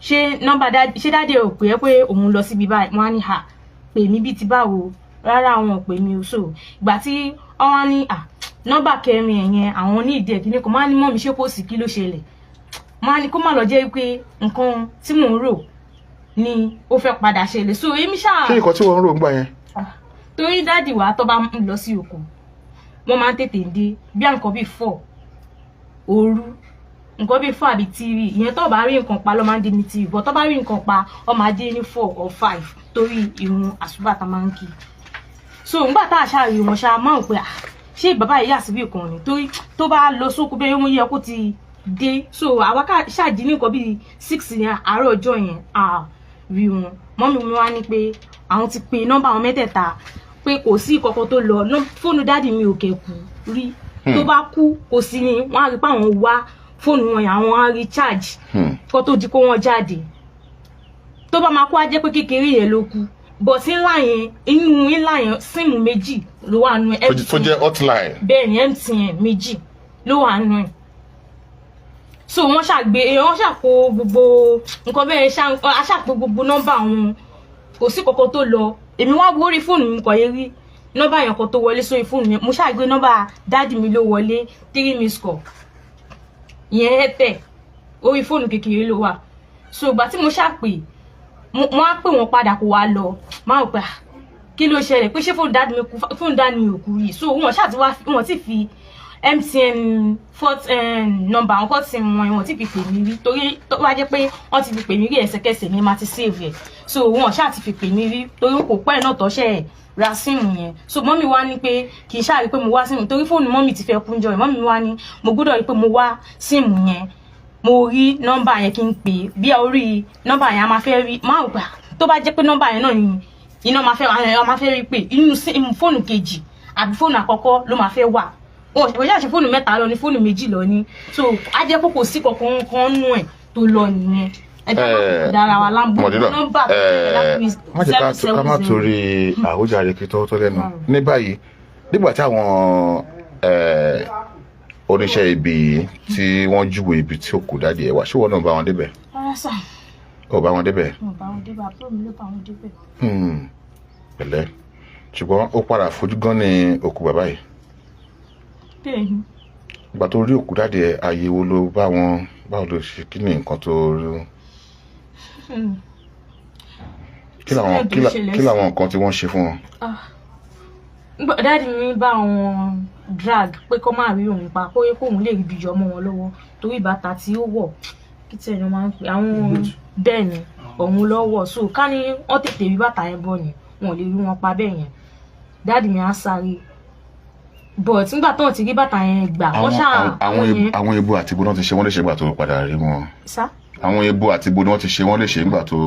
ṣé nọ́mbà daddy, ṣé daddy ò pè é pé òun lọ síbi báyìí?" Wọ́n á ní, "À, pè mí bíi ti báwo? Rárá, àwọn ò pè mí o." So ìgbà tí wọ́n wá ní, "À, nọ́mbà kẹrin ẹ̀yẹn, àwọn ní ìdí ẹ̀ kíní kan." Máa ní, "Mọ́mí, ṣé kò sí? Kí ló ṣẹlẹ̀?" Máa ní kó má lọ jẹ́ pé nǹkan tí mò ń rò ni ó fẹ́ padà ṣẹlẹ̀. So èmi ṣáà Kí nǹkan tí wọ́n ń rò ń gbà yẹn? Torí daddy wa tó bá ń lọ sí oko, wọ́n máa ń tètè dé bí nǹkan bíi 4 òru, nǹkan bíi 4 àbí 3. Ìyẹn tó bá rí nǹkan pa ló máa ń dé ní 3, but tó bá rí nǹkan pa, ó máa dé ní 4 or 5, torí ìrun àsùbà tá máa ń kí. So ńgbà tá a ṣáà rí wọn ṣáà, máa ń pè, "Ah, ṣé bàbá yìí yà síbì kan ni?" Torí tó bá lọ sóko bẹ́ẹ̀, wọ́n yẹ kó ti dé. So àwa ṣáà jí ní nǹkan bíi 6 ní àárọ̀ ọjọ́ yẹn, à rí wọn. Mọ́mí mi wá ní pé àwọn ti pe nọ́mbà àwọn mẹ́tẹ̀ẹ̀ta, pé kò sí ìkọ̀kọ̀ tó lọ. Fóònù daddy mi ò kẹ̀ kú rí. Tó bá kú, kò sí ni wọ́n á rí pé àwọn wá fóònù wọn yẹn, àwọn á rí charge kó tó di kó wọ́n jáde. Tó bá máa kó, á jẹ́ pé kékeré yẹn ló kú, bọ̀ sí ńlá yẹn, inú ńlá yẹn, SIM méjì ló wà nù ẹ̀. Tó jẹ́ hotline. Bẹ́ẹ̀ ni, MTN méjì ló wà nù ẹ̀. So wọ́n ṣàgbé, wọ́n ṣàkó gbogbo nǹkan bẹ́ẹ̀, aṣàpò gbogbo nọ́mbà wọn, kò sí kankan tó lọ. Èmi wá wo orí fóònù mi, kò yẹ rí nọ́mbà yẹn kan tó wọlé sórí fóònù mi. Mo ṣàgbé nọ́mbà daddy mi ló wọlé, three miss call ìyẹn Airtel, orí fóònù kékeré ló wà. So ìgbà tí mo ṣàpè, mo á pè wọ́n padà, kó wá lọ. Máa rò pé, "Ah, kí ló ṣẹlẹ̀?" Pé ṣé fóònù daddy mi kú? Fóònù daddy mi ò kú rí. So wọn ṣáà ti wá, wọn ti fi MTN fourth number, àwọn fourth sim wọn, wọn ti fi pè mí rí, torí tó bá jẹ́ pé wọ́n ti fi pè mí rí, ẹsẹ̀kẹsẹ̀ mi máa ti save ẹ̀. So wọn ṣáà ti fi pè mí rí, torí kò pẹ́ náà tọ́ṣẹ̀ ra SIM yẹn. So mọ́mí wá ní pé kì í ṣáà rí pé mo wá SIM, torí fóònù mọ́mí ti fẹ́ kúnjọ ẹ̀. Mọ́mí wá ní mo gbọ́dọ̀ rí pé mo wá SIM yẹn, mo rí nọ́mbà yẹn, kí n pè é. Bí orí nọ́mbà yẹn, a máa fẹ́ rí, máa gbà tó bá jẹ́ pé nọ́mbà yẹn náà ni iná máa fẹ́, a máa fẹ́ rí pé inú fóònù kejì àbí fóònù àkọ́kọ́ ló máa fẹ́ wà. Wọn ò ṣe fóònù mẹ́ta lọ ní, fóònù méjì lọ ní. So á jẹ́ pé kò sí kankan kan nú ẹ̀ tó lọ nìyẹn. Ẹ jẹ́ ká dára wa láǹbù Mọ̀dínà, nọ́mbà má jẹ́ ká má torí àwùjáre kí tó lẹ́nu ní báyìí. Nígbà tí àwọn oníṣẹ́ ibi yìí tí wọ́n júwe ibi tí òkú daddy ẹ̀ wà, ṣé wọ́n náà bá wọn débẹ̀? Rárá sà. Ó bá wọn débẹ̀? Mo bá wọn débẹ̀, àbúrò mi ló bá wọn débẹ̀. Pẹ̀lẹ́, ṣùgbọ́n ó padà fojú gan ní òkú bàbá yìí? Bẹ́ẹ̀ni. Ìgbà tó rí òkú daddy ẹ̀, ayé wo ló bá wọn? Báwo ló ṣe, kí ni nǹkan tó rí? Kí làwọn nǹkan tí wọ́n ṣe fún wọn? Daddy mi bá wọn drag pé kó má rí òun pa, kó yẹ kóun lè rí ibi yọ ọmọ wọn lọ́wọ́, torí bàtà tí ó wọ̀, kí tí ẹ̀yàn máa ń pè àwọn, bẹ́ẹ̀ ni, òun lọ́wọ́. So ká ní wọ́n tètè rí bàtà yẹn bọ̀ ni, wọn ò lè rí wọn pa bẹ́ẹ̀ yẹn. Daddy mi á sáré, but nígbà tó ti rí bàtà yẹn gbà, wọ́n ṣáà Àwọn ibo àti ibo náà ti ṣe wọ́n léṣe nígbà tó padà rí wọn? Sá? Àwọn ibo àti ibo ni wọ́n ti ṣe wọ́n léṣe nígbà tó?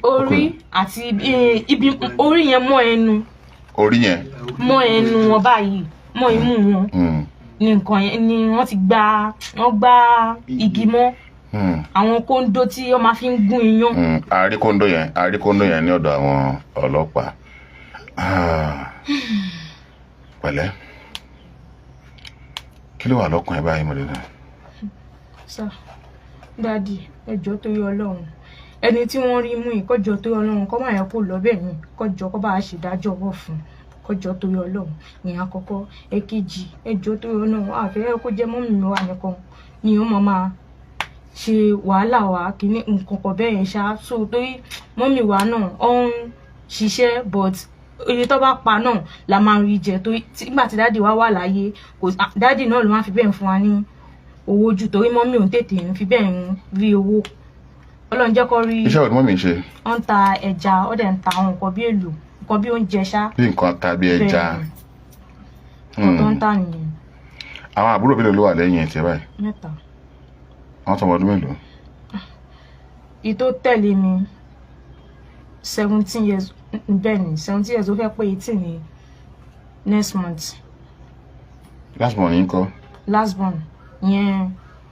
Orí àti ibi orí yẹn mọ́ ẹnu. Orí yẹn? Mọ́ ẹnu wọn báyìí, mọ́ imú wọn ní nǹkan yẹn ni wọ́n ti gbá, wọ́n gbá igi mọ́ àwọn kóńdó tí wọ́n máa fi ń gún iyán. Àrí kóńdó yẹn, àrí kóńdó yẹn ní ọ̀dọ̀ àwọn ọlọ́pàá. Pẹ̀lẹ́, kí ló wà lọ́kàn ẹ báyìí, Mọ̀lẹ́dà? Sir, daddy, ẹ jọ̀ọ́, torí Ọlọ́run. Ẹni tí wọ́n rí mú yìí, kọjọ torí Ọlọ́run, kọ́ máa yẹ kó lọ bẹ́ẹ̀ ni, kọjọ kọ́ bá a ṣèdájọ́ ọwọ́ fún un, kọjọ torí Ọlọ́run ní àkọ́kọ́. Ẹ̀kejì, ẹjọ́ torí Ọlọ́run, àfẹ́ kó jẹ́ mummy mi wà nìkan ni ó máa ṣe wàhálà wa kìíní nǹkan kan bẹ́ẹ̀ yẹn ṣá. So torí mummy wa náà ó ń ṣiṣẹ́, but iye tó bá pa náà la máa ń rí jẹ, torí nígbà tí daddy wa wà láyé, kò daddy náà ló máa fi bẹ́ẹ̀ fún wa ní owó jù, torí mummy òun tètè ń fi bẹ́ẹ̀ ń rí owó. Ọlọ́run jẹ́ kó rí. Iṣẹ́ wo ni mummy ń ṣe? Ó ń ta ẹja, ó dẹ̀ ń ta àwọn nǹkan bí èlò, nǹkan bí oúnjẹ ṣá. Bí nǹkan ta, bí ẹja? Bẹ́ẹ̀ ni, nǹkan tó ń tà nìyẹn. Àwọn àbúrò mélòó ló wà lẹ́yìn ẹ̀ tiẹ̀ báyìí? Mẹ́ta. Àwọn tó ọmọ ọdún mélòó? Ìyí tó tẹ̀lé mi, 17 years. Bẹ́ẹ̀ ni, 17 years, ó fẹ́ pé 18 ní next month. Last born yín kọ́? Last born yẹn,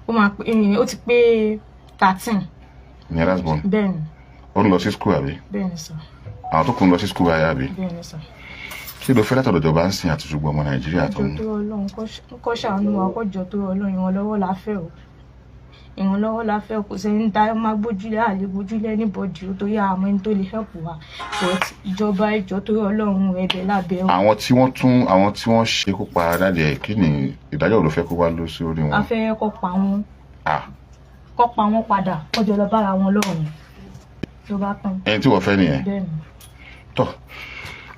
ó máa pé, ó ti pé 13. Ní last born? Bẹ́ẹ̀ ni. Ó ń lọ sí school, àbí? Bẹ́ẹ̀ ni sir. Àwọn tó kù ń lọ sí school báyìí, àbí? Bẹ́ẹ̀ ni sir. Kí ló fẹ́ látọ̀dọ̀ ìjọba ń sìn àti ṣùgbọ́n ọmọ Nàìjíríà tó Ẹjọ́ ń tó Ọlọ́run, kó ṣàánú wa, kó jọ tó Ọlọ́run. Ìrànlọ́wọ́ la fẹ́ o, ìrànlọ́wọ́ la fẹ́ o. Kò sẹ́ni tá a máa gbójúlé, àlè gbójúlé anybody o, torí àmọ́ ẹni tó lè help wa, but ìjọba, ẹjọ́ tó Ọlọ́run, ẹ̀bẹ̀ lábẹ́ o. Àwọn tí wọ́n tún, àwọn tí wọ́n ṣekú pa daddy ẹ̀, kí ni ìdájọ́ ló fẹ́ kó wá lọ sí orí A wọn? fẹ́ kó pa wọn. Ah. Kó pa wọn padà, kó jọ lọ bára wọn lọ́run tó bá tán. Ẹni tí wọ́n fẹ́ nìyẹn? Bẹ́ẹ̀ ni. Tọ́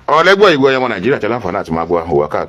ọ̀rọ̀ lẹ́gbọ̀n ìgbọ́ ẹ̀yọmọ Nàìjíríà tẹ́lẹ̀ àǹfààní àti máa gbọ́ àhùwà káàkiri.